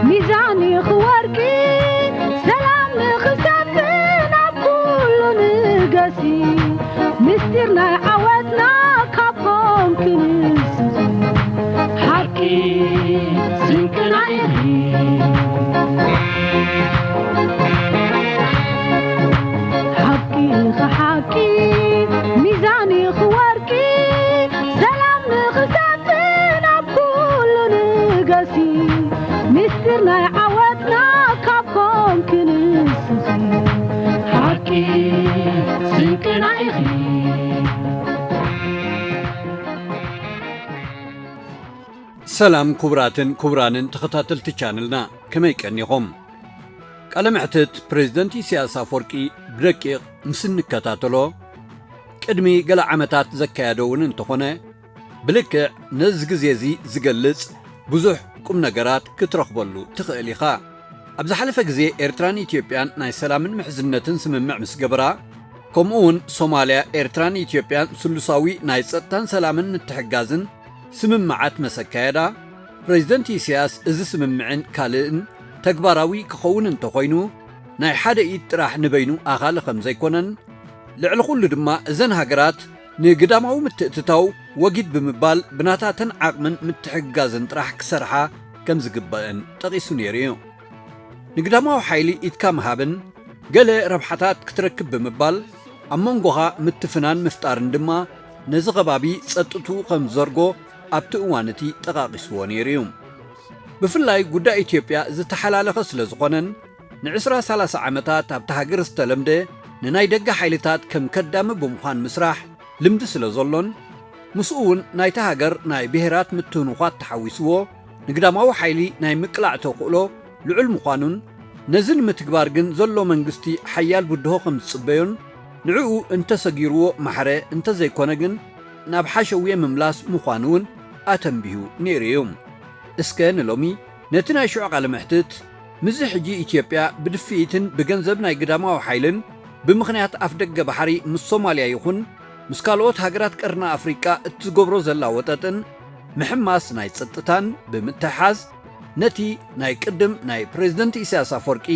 ሚዛን ይኽወርቂ ሰላም ንኽሰፍን ኣብ ኩሉ ንገሲ ምስጢር ናይ ዓወትና ካብ ኮንክንስ ሓቂ ስንቅና ኢኺ። ሓቂ ኢኺ ሓቂ ሚዛን ኢኺ ወርቂ ሰላም ንኽሰፍን ኣብ ኩሉ ንገሲ ምስጢር ናይ ዓወትና ካብ ኮንክንስ ሓቂ ስንቅና ኢኺ። ሰላም ክቡራትን ክቡራንን ተኸታተልቲ ቻነልና፣ ከመይ ቀኒኹም? ቃለ መሕትት ፕሬዝደንት ኢሳያስ ኣፈወርቂ ብደቂቕ ምስ እንከታተሎ፣ ቅድሚ ገለ ዓመታት ዘካየዶ እውን እንተኾነ፣ ብልክዕ ነዚ ግዜ እዚ ዝገልጽ ብዙሕ ቁም ነገራት ክትረኽበሉ ትኽእል ኢኻ። ኣብ ዝሓለፈ ግዜ ኤርትራን ኢትዮጵያን ናይ ሰላምን ምሕዝነትን ስምምዕ ምስ ገበራ፣ ከምኡ እውን ሶማልያ፣ ኤርትራን ኢትዮጵያን ስሉሳዊ ናይ ጸጥታን ሰላምን ምትሕግጋዝን ስምምዓት መሰካየዳ፣ ፕሬዝደንት ኢሳያስ እዚ ስምምዕን ካልእን ተግባራዊ ክኸውን እንተኾይኑ፣ ናይ ሓደ ኢድ ጥራሕ ንበይኑ ኣኻሊ ከም ዘይኮነን፣ ልዕሊ ኩሉ ድማ እዘን ሃገራት ንግዳማዊ ምትእትታው ወጊድ ብምባል ብናታተን ዓቕምን ምትሕግጋዝን ጥራሕ ክሰርሓ ከም ዝግበእን ጠቒሱ ነይሩ እዩ። ንግዳማዊ ሓይሊ ኢድካ ምሃብን ገለ ረብሓታት ክትረክብ ብምባል ኣብ መንጎኻ ምትፍናን ምፍጣርን ድማ ነዚ ከባቢ ጸጥትኡ ከም ዝዘርጎ ኣብቲ እዋን እቲ ጠቓቒስዎ ነይሩ እዩ። ብፍላይ ጉዳይ ኢትዮጵያ ዝተሓላለኸ ስለ ዝኾነን ንዕስራ ሰላሳ ዓመታት ኣብታ ሃገር ዝተለምደ ንናይ ደገ ሓይልታት ከም ከዳሚ ብምዃን ምስራሕ ልምዲ ስለ ዘሎን ምስኡ እውን ናይታ ሃገር ናይ ብሄራት ምትህንዃት ተሓዊስዎ ንግዳማዊ ሓይሊ ናይ ምቅላዕ ተኽእሎ ልዑል ምዃኑን ነዚ ንምትግባር ግን ዘሎ መንግስቲ ሓያል ብድሆ ከም ዝጽበዮን ንዕኡ እንተሰጊርዎ ማሕረ እንተዘይኮነ ግን ናብ ሓሸውየ ምምላስ ምዃኑ እውን ኣተንቢሁ ነይሩ እዩ። እስከ ንሎሚ ነቲ ናይ ሽዑ ቃለ መሕትት ምስዚ ሕጂ ኢትዮጵያ ብድፍኢትን ብገንዘብ ናይ ግዳማዊ ሓይልን ብምኽንያት ኣፍደገ ባሕሪ ምስ ሶማልያ ይኹን ምስ ካልኦት ሃገራት ቀርኒ ኣፍሪቃ እትገብሮ ዘላ ወጠጥን ምሕማስ ናይ ጸጥታን ብምትሕሓዝ ነቲ ናይ ቅድም ናይ ፕሬዝደንት ኢሳያስ ኣፈወርቂ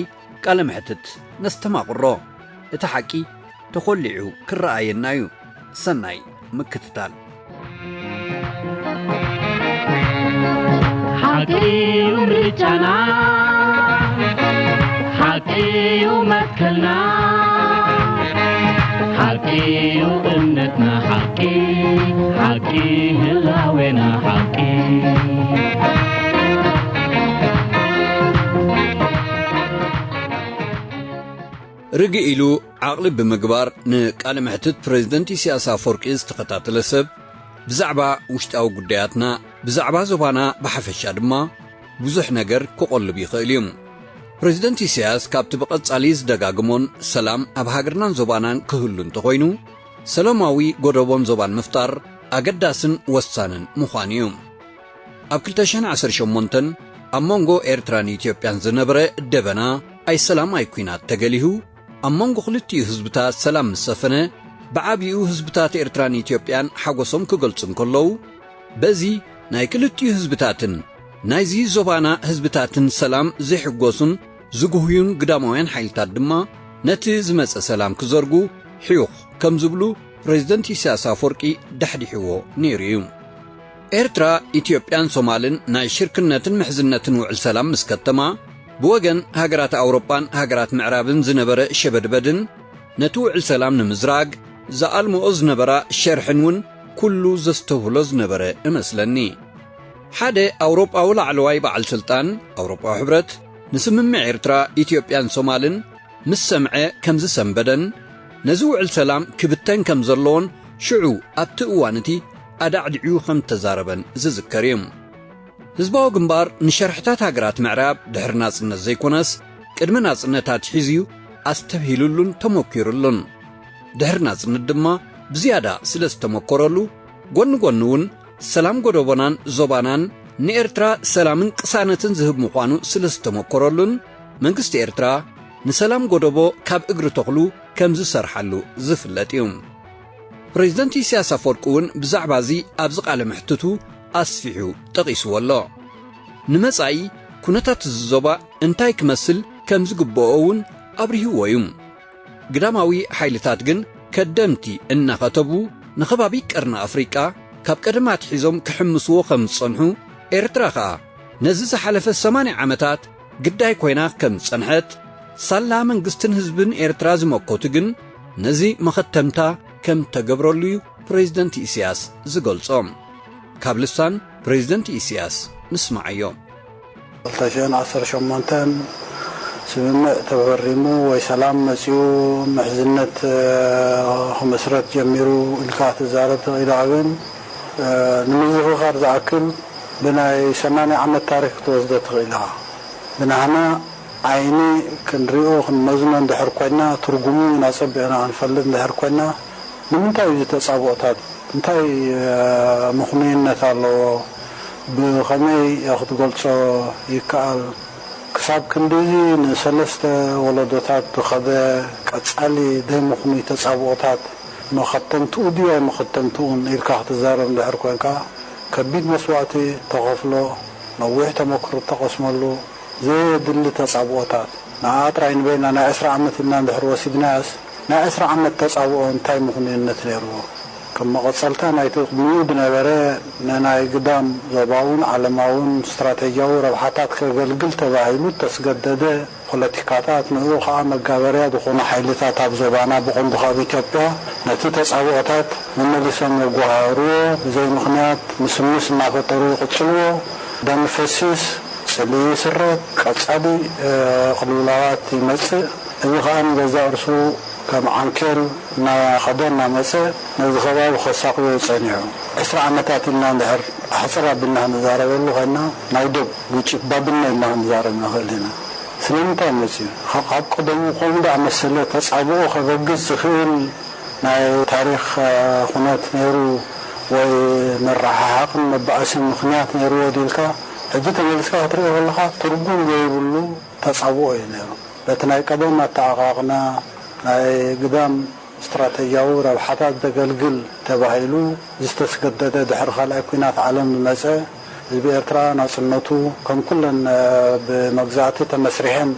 ቃለ መሕትት ነስተማቕሮ። እቲ ሓቂ ተኾሊዑ ክረኣየና እዩ። ሰናይ ምክትታል። ሓቂ እዩ ምርጫና፣ ሓቂ እዩ መትከልና፣ ሓቂ እዩ እምነትና፣ ሓቂ፣ ሓቂ ህላዌና፣ ሓቂ። ርግእ ኢሉ ዓቕሊ ብምግባር ንቃለ መሕትት ፕሬዝደንት ኢሳያስ ኣፈወርቂ ዝተኸታተለ ሰብ፣ ብዛዕባ ውሽጣዊ ጉዳያትና፣ ብዛዕባ ዞባና ብሓፈሻ ድማ ብዙሕ ነገር ክቖልብ ይኽእል እዩ። ፕሬዝደንት ኢሳያስ ካብቲ ብቐጻሊ ዝደጋግሞን ሰላም ኣብ ሃገርናን ዞባናን ክህሉ እንተኾይኑ፣ ሰላማዊ ጎደቦን ዞባን ምፍጣር ኣገዳስን ወሳንን ምዃኑ እዩ። ኣብ ክልተ ሽሕን ዓሰርተ ሸሞንተን ኣብ መንጎ ኤርትራን ኢትዮጵያን ዝነበረ ደበና ኣይ ሰላም ኣይ ኲናት ተገሊሁ፣ ኣብ መንጎ ክልቲኡ ህዝብታት ሰላም ምስ ሰፈነ፣ ብዓቢኡ ህዝብታት ኤርትራን ኢትዮጵያን ሓጎሶም ክገልጹ እንከለዉ፣ በዚ ናይ ክልቲኡ ህዝብታትን ናይዚ ዞባና ህዝብታትን ሰላም ዘይሕጎሱን ዝጉህዩን ግዳማውያን ሓይልታት ድማ ነቲ ዝመጸ ሰላም ክዘርጉ ሕዩኽ ከም ዝብሉ ፕሬዝደንት ኢሳያስ ኣፈወርቂ ዳሕዲሕዎ ነይሩ እዩ። ኤርትራ፣ ኢትዮጵያን ሶማልን ናይ ሽርክነትን ምሕዝነትን ውዕል ሰላም ምስ ከተማ፣ ብወገን ሃገራት ኣውሮጳን ሃገራት ምዕራብን ዝነበረ ሸበድበድን ነቲ ውዕል ሰላም ንምዝራግ ዝኣልምኦ ዝነበራ ሸርሕን እውን ኩሉ ዘስተብህሎ ዝነበረ እመስለኒ። ሓደ ኣውሮጳዊ ላዕለዋይ በዓል ስልጣን ኣውሮጳዊ ሕብረት ንስምምዕ ኤርትራ፣ ኢትዮጵያን ሶማልን ምስ ሰምዐ ከም ዝሰንበደን ነዚ ውዕል ሰላም ክብተን ከም ዘለዎን ሽዑ ኣብቲ እዋን እቲ ኣዳዕዲዑ ከም እተዛረበን ዝዝከር እዩ። ህዝባዊ ግንባር ንሸርሕታት ሃገራት ምዕራብ ድሕሪ ናጽነት ዘይኮነስ ቅድሚ ናጽነት ኣትሒዙ ኣስተብሂሉሉን ተመኪሩሉን። ድሕሪ ናጽነት ድማ ብዝያዳ ስለ ዝተመኮረሉ፣ ጎኒ ጎኒ እውን ሰላም ጎደቦናን ዞባናን ንኤርትራ ሰላምን ቅሳነትን ዝህብ ምዃኑ ስለ ዝተመኮረሉን፣ መንግስቲ ኤርትራ ንሰላም ጎደቦ ካብ እግሪ ተኽሉ ከም ዝሰርሓሉ ዝፍለጥ እዩ። ፕሬዝደንት ኢሳያስ ኣፈወርቂ እውን ብዛዕባ እዚ ኣብዚ ቃለ መሕትቱ ኣስፊሑ ጠቒስዎ ኣሎ። ንመጻኢ ኩነታት እዚ ዞባ እንታይ ክመስል ከም ዝግብኦ እውን ኣብሪህዎ እዩ። ግዳማዊ ሓይልታት ግን ከደምቲ እናኸተቡ ንኸባቢ ቀርኒ ኣፍሪቃ ካብ ቀደም ኣትሒዞም ክሕምስዎ ከም ዝጸንሑ፣ ኤርትራ ኸኣ ነዚ ዝሓለፈ ሰማንያ ዓመታት ግዳይ ኮይና ከም ዝጸንሐት፣ ሳላ መንግስትን ህዝብን ኤርትራ ዝመከቱ ግን ነዚ መኸተምታ ከም ተገብረሉ እዩ ፕሬዝደንት ኢሳያስ ዝገልጾ። ካብ ልሳን ፕሬዝደንት ኢሳያስ ንስማዓዮ። ክልተ ሽሕን ዓሰርተ ሸሞንተን ስምምዕ ተፈሪሙ ወይ ሰላም መጺኡ ምሕዝነት ክምስረት ጀሚሩ ኢልካ ክትዛረብ ትኽእል ኢኻ። ግን ንምዝኽኻር ዝኣክል ብናይ ሰማንያ ዓመት ታሪኽ ክትወስዶ ትኽእል ኢኻ። ብናህና ዓይኒ ክንሪኦ ክንመዝኖ እንድሕር ኮይና፣ ትርጉሙ እውን ኣጸቢቕና ክንፈልጥ እንድሕር ኮይና፣ ንምንታይ እዩ እዚ ተጻብኦታት? እንታይ ምኽኑይነት ኣለዎ? ብኸመይ ክትገልጾ ይከኣል? ክሳብ ክንድዚ ንሰለስተ ወለዶታት ዝኸደ ቀጻሊ ዘይምኽኑይ ተጻብኦታት መኸተምትኡ ድዩ ኣይመኸተምትኡን ኢልካ ክትዛረብ እንድሕር ኮንካ፣ ከቢድ መስዋእቲ ተኸፍሎ፣ ነዊሕ ተመክሮ ተቐስመሉ፣ ዘየድሊ ተጻብኦታት። ንዓ ጥራይ ንበይና ናይ ዕስራ ዓመት ኢልና እንድሕር ወሲድናያስ፣ ናይ ዕስራ ዓመት ተጻብኦ እንታይ ምኽኑይነት ነይርዎ? ከም መቐጸልታ ናይቲ ቅድሚኡ ዝነበረ ንናይ ግዳም ዞባውን ዓለማውን ስትራተጂያዊ ረብሓታት ከገልግል ተባሂሉ እተስገደደ ፖለቲካታት፣ ንዕኡ ኸኣ መጋበርያ ዝኾኑ ሓይልታት ኣብ ዞባና፣ ብቐንዱ ካብ ኢትዮጵያ፣ ነቲ ተጻብኦታት መመሊሶም የጓሃህርዎ፣ ብዘይ ምኽንያት ምስምስ እናፈጠሩ ይቕጽልዎ። ደም ይፈስስ፣ ጽልኢ ይስረግ፣ ቀጻሊ ቅልውላዋት ይመጽእ። እዚ ኸኣ ንገዛእ ርእሱ ከም ዓንኬል እናኸደ እናመጸ ነዚ ከባቢ ከሳቕዮ እዩ ጸኒሑ። ዕስራ ዓመታት ኢልና እንድሕር ኣሕጽር ኣቢልና ክንዛረበሉ ኮይና፣ ናይ ዶብ ግጭት ባድመ ኢልና ክንዛረብ ንኽእል ኢና። ስለምንታይ መጺኡ? ካብ ቀደሙ ከምኡ ዝኣመሰለ ተጻብኦ ከበግስ ዝኽእል ናይ ታሪኽ ኩነት ነይሩ ወይ መረሓሓቕን መባኣስን ምኽንያት ነይርዎ ድዩ ኢልካ ሕጂ ተመሊስካ ክትሪኦ ከለኻ ትርጉም ዘይብሉ ተጻብኦ እዩ ነይሩ። በቲ ናይ ቀደም ኣተዓቓቕና ናይ ግዳም ስትራተጂያዊ ረብሓታት ዘገልግል ተባሂሉ ዝተስገደደ ድሕሪ ካልኣይ ኲናት ዓለም ዝመጸ ህዝቢ ኤርትራ ናጽነቱ ከም ኩለን ብመግዛእቲ ተመስሪሐን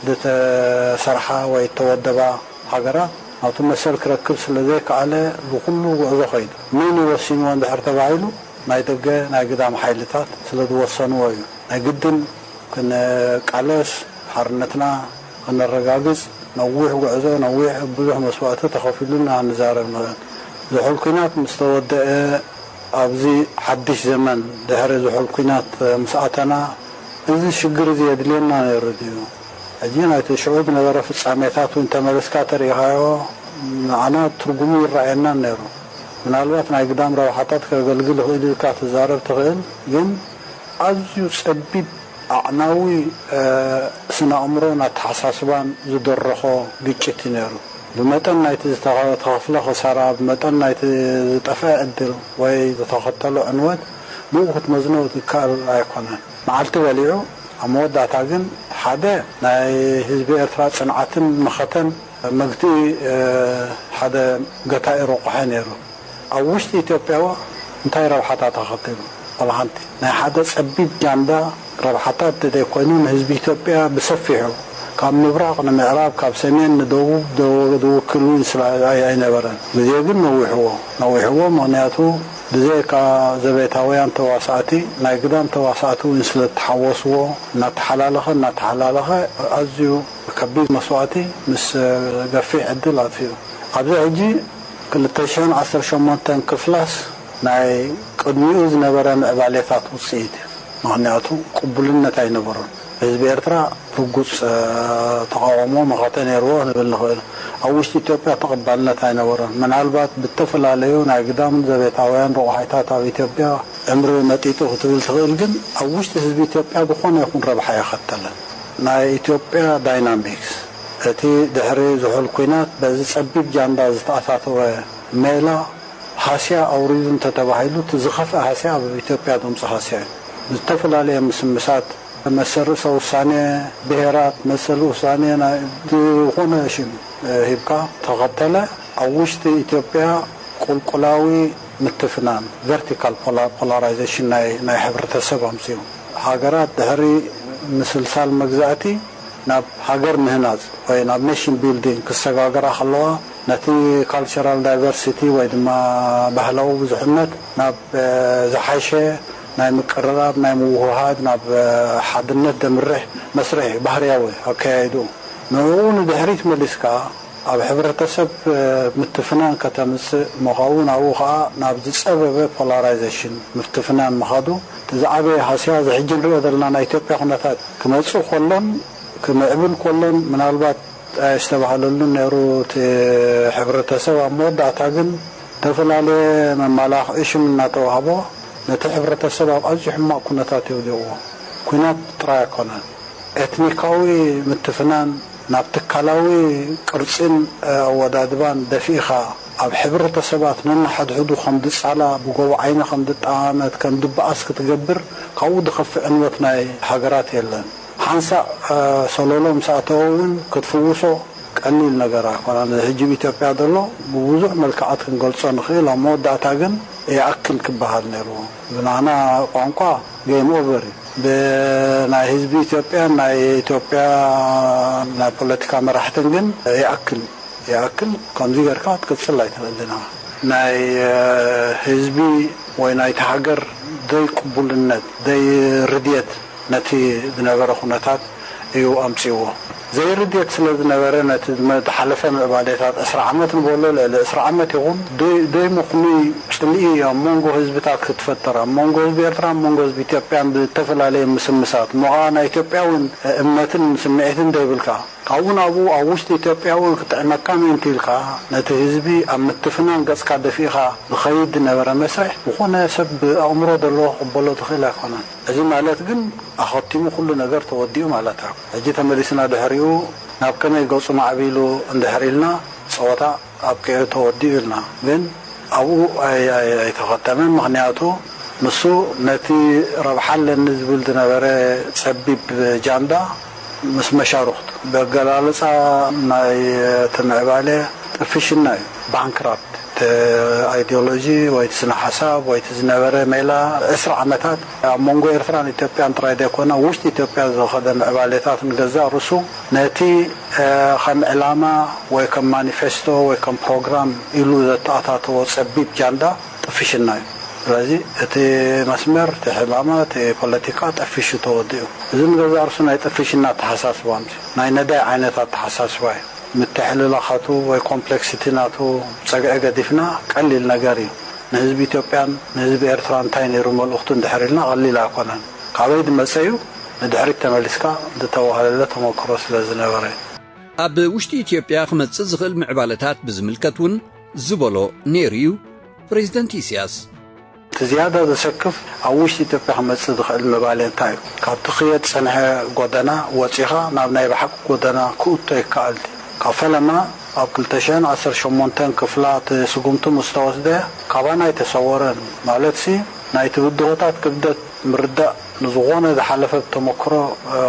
ዝተሰርሓ ወይ እተወደባ ሃገራት ናቱ መሰል ክረክብ ስለ ዘይከኣለ ብኹሉ ጉዕዞ ከይዱ። መን እዩ ወሲንዎ እንድሕር ተባሂሉ ናይ ደገ ናይ ግዳም ሓይልታት ስለ ዝወሰንዎ እዩ። ናይ ግድን ክንቃለስ ሓርነትና ከነረጋግጽ ነዊሕ ጉዕዞ ነዊሕ ብዙሕ መስዋእቲ ተኸፊሉና ንዛረብ ንኽእል። ዝሑል ኲናት ምስ ተወደአ ኣብዚ ሓድሽ ዘመን ድሕሪ ዝሑል ኲናት ምስ ኣተና እዚ ሽግር እዚ የድልየና ነይሩ ድዩ? ሕጂ ናይቲ ሽዑ ዝነበረ ፍጻሜታት እውን ተመሊስካ ተሪኢኻዮ ንዓና ትርጉሙ ይረኣየናን ነይሩ። ምናልባት ናይ ግዳም ረብሓታት ከገልግል ይኽእል ኢልካ ትዛረብ ትኽእል፣ ግን ኣዝዩ ጸቢብ ኣዕናዊ ስነ ኣእምሮን ኣተሓሳስባን ዝደረኾ ግጭት እዩ ነይሩ። ብመጠን ናይቲ ዝተኸፍለ ክሳራ፣ ብመጠን ናይቲ ዝጠፍአ ዕድል ወይ ዝተኸተሎ ዕንወት ብኡ ክትመዝኖ ዝከኣል ኣይኮነን። መዓልቲ በሊዑ ኣብ መወዳእታ ግን ሓደ ናይ ህዝቢ ኤርትራ ጽንዓትን መኸተን መግትኢ ሓደ ገታኢ ረቑሐ ነይሩ። ኣብ ውሽጢ ኢትዮጵያ እንታይ ረብሓታት ኣኸቲሉ? ዋላ ሓንቲ። ናይ ሓደ ጸቢብ ጃንዳ ረብሓታት ዘይኮይኑ ንህዝቢ ኢትዮጵያ ብሰፊሑ ካብ ምብራቕ ንምዕራብ ካብ ሰሜን ንደቡብ ዝውክል እውን ስለ ኣይነበረን። ግዜ ግን ነዊሕዎ ነዊሕዎ ምኽንያቱ ብዘይካ ዘቤታውያን ተዋሳእቲ ናይ ግዳም ተዋሳእቲ እውን ስለ ዝተሓወስዎ እናተሓላለኸ እናተሓላለኸ ኣዝዩ ከቢድ መስዋእቲ ምስ ገፊሕ ዕድል ኣጥፊኡ። ኣብዚ ሕጂ ክልተ ሽሕን ዓሰርተ ሸሞንተን ክፍላስ ናይ ቅድሚኡ ዝነበረ ምዕባሌታት ውፅኢት እዩ። ምኽንያቱ ቅቡልነት ኣይነበሮን። ህዝቢ ኤርትራ ርጉፅ ተቃውሞ መኸተ ነይርዎ ክንብል ንኽእል። ኣብ ውሽጢ ኢትዮጵያ ተቐባልነት ኣይነበሮን። ምናልባት ብተፈላለዩ ናይ ግዳምን ዘቤታውያን ረቑሓይታት ኣብ ኢትዮጵያ ዕምሪ መጢጡ ክትብል ትኽእል፣ ግን ኣብ ውሽጢ ህዝቢ ኢትዮጵያ ዝኾነ ይኹን ረብሓ የኸተለን። ናይ ኢትዮጵያ ዳይናሚክስ፣ እቲ ድሕሪ ዝሑል ኲናት በዚ ጸቢብ ጃንዳ ዝተኣታተወ ሜላ ሃስያ ኣውሪዱ እንተተባሂሉ፣ እቲ ዝኸፍአ ሃስያ ኣብ ኢትዮጵያ ድምፂ ሃስያ እዩ። ዝተፈላለየ ምስምሳት፣ መሰል ርእሰ ውሳኔ ብሄራት፣ መሰል ውሳኔ ናይ ዝኾነ ሽም ሂብካ ተኸተለ፣ ኣብ ውሽጢ ኢትዮጵያ ቁልቁላዊ ምትፍናን፣ ቨርቲካል ፖላራይዜሽን ናይ ሕብረተሰብ ኣምፅኡ። ሃገራት ድሕሪ ምስልሳል መግዛእቲ ናብ ሃገር ምህናጽ ወይ ናብ ኔሽን ቢልዲንግ ክሰጋገራ ከለዋ፣ ነቲ ካልቸራል ዳይቨርሲቲ ወይ ድማ ባህላዊ ብዙሕነት ናብ ዝሓሸ ናይ ምቅርራብ፣ ናይ ምውህሃድ፣ ናብ ሓድነት ደምርሕ መስርሕ ባህርያዊ ኣከያይድኡ። ንዕኡ ንድሕሪት መሊስካ ኣብ ሕብረተሰብ ምትፍናን ከተምጽእ፣ ምኻኡ ናብኡ ኸኣ ናብ ዝጸበበ ፖላራይዜሽን ምትፍናን ምኻዱ እቲ ዝዓበየ ሃስያ። እዚ ሕጂ ንሪኦ ዘለና ናይ ኢትዮጵያ ኩነታት ክመጽእ ከሎን ክምዕብል ከሎን ምናልባት ኣይስተባሃለሉን ነይሩ እቲ ሕብረተሰብ። ኣብ መወዳእታ ግን ዝተፈላለየ መማላኽዒ ሽም እናተዋህቦ ነቲ ሕብረተሰብ ኣብ ኣዝዩ ሕማቕ ኩነታት የውዲቕዎ። ኲናት ጥራይ ኣይኮነን። ኤትኒካዊ ምትፍናን ናብ ትካላዊ ቅርጺን ኣወዳድባን ደፊእኻ፣ ኣብ ሕብረተሰባት ነንሓድሕዱ ከም ድጻላ፣ ብጎቦ ዓይኒ ከም ድጠማመት፣ ከም ድበኣስ ክትገብር፣ ካብኡ ድኸፍእ ዕንወት ናይ ሃገራት የለን። ሓንሳእ ሰሎሎ ምስ ኣተወ እውን ክትፍውሶ ቀሊል ነገር ኣይኮነን። እዚ ሕጂ ኣብ ኢትዮጵያ ዘሎ ብብዙሕ መልክዓት ክንገልጾ ንኽእል። ኣብ መወዳእታ ግን ይኣክል ክበሃል ነይርዎ። ብናና ቋንቋ ጌም ኦቨር እዩ። ብናይ ህዝቢ ኢትዮጵያን ናይ ኢትዮጵያ ናይ ፖለቲካ መራሕትን ግን ይኣክል፣ ይኣክል። ከምዚ ጌርካ ክትቅጽል ኣይትኽእልን ኢኻ። ናይ ህዝቢ ወይ ናይቲ ሃገር ዘይቅቡልነት፣ ዘይርድየት ነቲ ዝነበረ ኩነታት እዩ ኣምጺእዎ። ዘይርድየት ስለ ዝነበረ ነቲ ዝመ-፣ ዝሓለፈ ምዕባሌታት ዕስራ ዓመት ንበሎ፣ ልዕሊ ዕስራ ዓመት ይኹን፣ ደይ-፣ ደይምኽኑይ ጽልኢ ኣብ መንጎ ህዝብታት ክትፈጥር፣ ኣብ መንጎ ህዝቢ ኤርትራ፣ ኣብ መንጎ ህዝቢ ኢትዮጵያን ብዝተፈላለየ ምስምሳት፣ እሞ ኸኣ ናይ ኢትዮጵያውን እምነትን ስምዒትን ዘይብልካ፣ ካብኡ ናብኡ ኣብ ውሽጢ ኢትዮጵያ እውን ክጥዕመካ ምእንቲ ኢልካ፣ ነቲ ህዝቢ ኣብ ምትፍናን ገጽካ ደፊእካ ዝኸይድ ዝነበረ መስርሕ፣ ዝኾነ ሰብ ኣእምሮ ዘለዎ ክቕበሎ ዝኽእል ኣይኮነን። እዚ ማለት ግን ኣኸቲሙ ኩሉ ነገር ተወዲኡ ማለት እዩ። ሕጂ ተመሊስና ድሕሪኡ ናብ ከመይ ገጹ ማዕቢሉ እንድሕር ኢልና፣ ጸወታ ኣብቂዑ ተወዲኡ ኢልና። ግን ኣብኡ ኣይ-፣ ኣይ-፣ ኣይተኸተመን። ምኽንያቱ ንሱ ነቲ ረብሓ ኣለኒ ዝብል ዝነበረ ጸቢብ ጃንዳ ምስ መሻርኽቱ፣ በገላልጻ ናይ እቲ ምዕባለ ጥፍሽና እዩ፣ ባንክራፕት። እቲ ኣይዲዮሎጂ ወይ እቲ ስነ ሓሳብ ወይ እቲ ዝነበረ ሜላ ዕስራ ዓመታት ኣብ መንጎ ኤርትራን ኢትዮጵያን ጥራይ ዘይኮነ፣ ውሽጢ ኢትዮጵያ ዝኸደ ምዕባሌታት ንገዛእ ርእሱ ነቲ፣ እ፣ ከም ዕላማ ወይ ከም ማኒፌስቶ ወይ ከም ፕሮግራም ኢሉ ዘተኣታተዎ ጸቢብ ጃንዳ ጥፍሽና እዩ። ስለዚ እቲ መስመር፣ እቲ ዕላማ፣ እቲ ፖለቲካ ጠፊሹ ተወዲኡ። እዚ ንገዛእ ርእሱ ናይ ጥፍሽና ኣተሓሳስባ፣ ናይ ነዳይ ዓይነት ኣተሓሳስባ እዩ። ምትሕልላኻቱ ወይ ኮምፕሌክሲቲ ናቱ ጸግዒ ገዲፍና ቀሊል ነገር እዩ። ንህዝቢ ኢትዮጵያን ንህዝቢ ኤርትራ እንታይ ነይሩ መልእኽቱ እንድሕር ኢልና ቀሊል ኣይኮነን። ካበይ ዝመጸ እዩ? ንድሕሪት ተመሊስካ ዝተዋህለለ ተመክሮ ስለ ዝነበረ። ኣብ ውሽጢ ኢትዮጵያ ክመጽእ ዝኽእል ምዕባለታት ብዝምልከት እውን ዝበሎ ነይሩ እዩ ፕሬዚደንት ኢሳያስ። እቲ ዝያዳ ዘሰክፍ ኣብ ውሽጢ ኢትዮጵያ ክመጽእ ዝኽእል ምዕባለ እንታይ እዩ? ካብቲ ክየድ ዝጸንሐ ጎደና ወጺኻ ናብ ናይ ብሓቂ ጎደና ክእቶ ይከኣል ድዩ? ካብ ፈለማ ኣብ ክልተ ሽሕን ዓሰርተ ሸሞንተን ክፍላ እቲ ስጉምቲ ምስ ተወስደ ካባና ኣይተሰወረን። ማለትሲ ናይቲ ብድሆታት ክብደት ምርዳእ ንዝኾነ ዝሓለፈ ተመክሮ፣ እ፣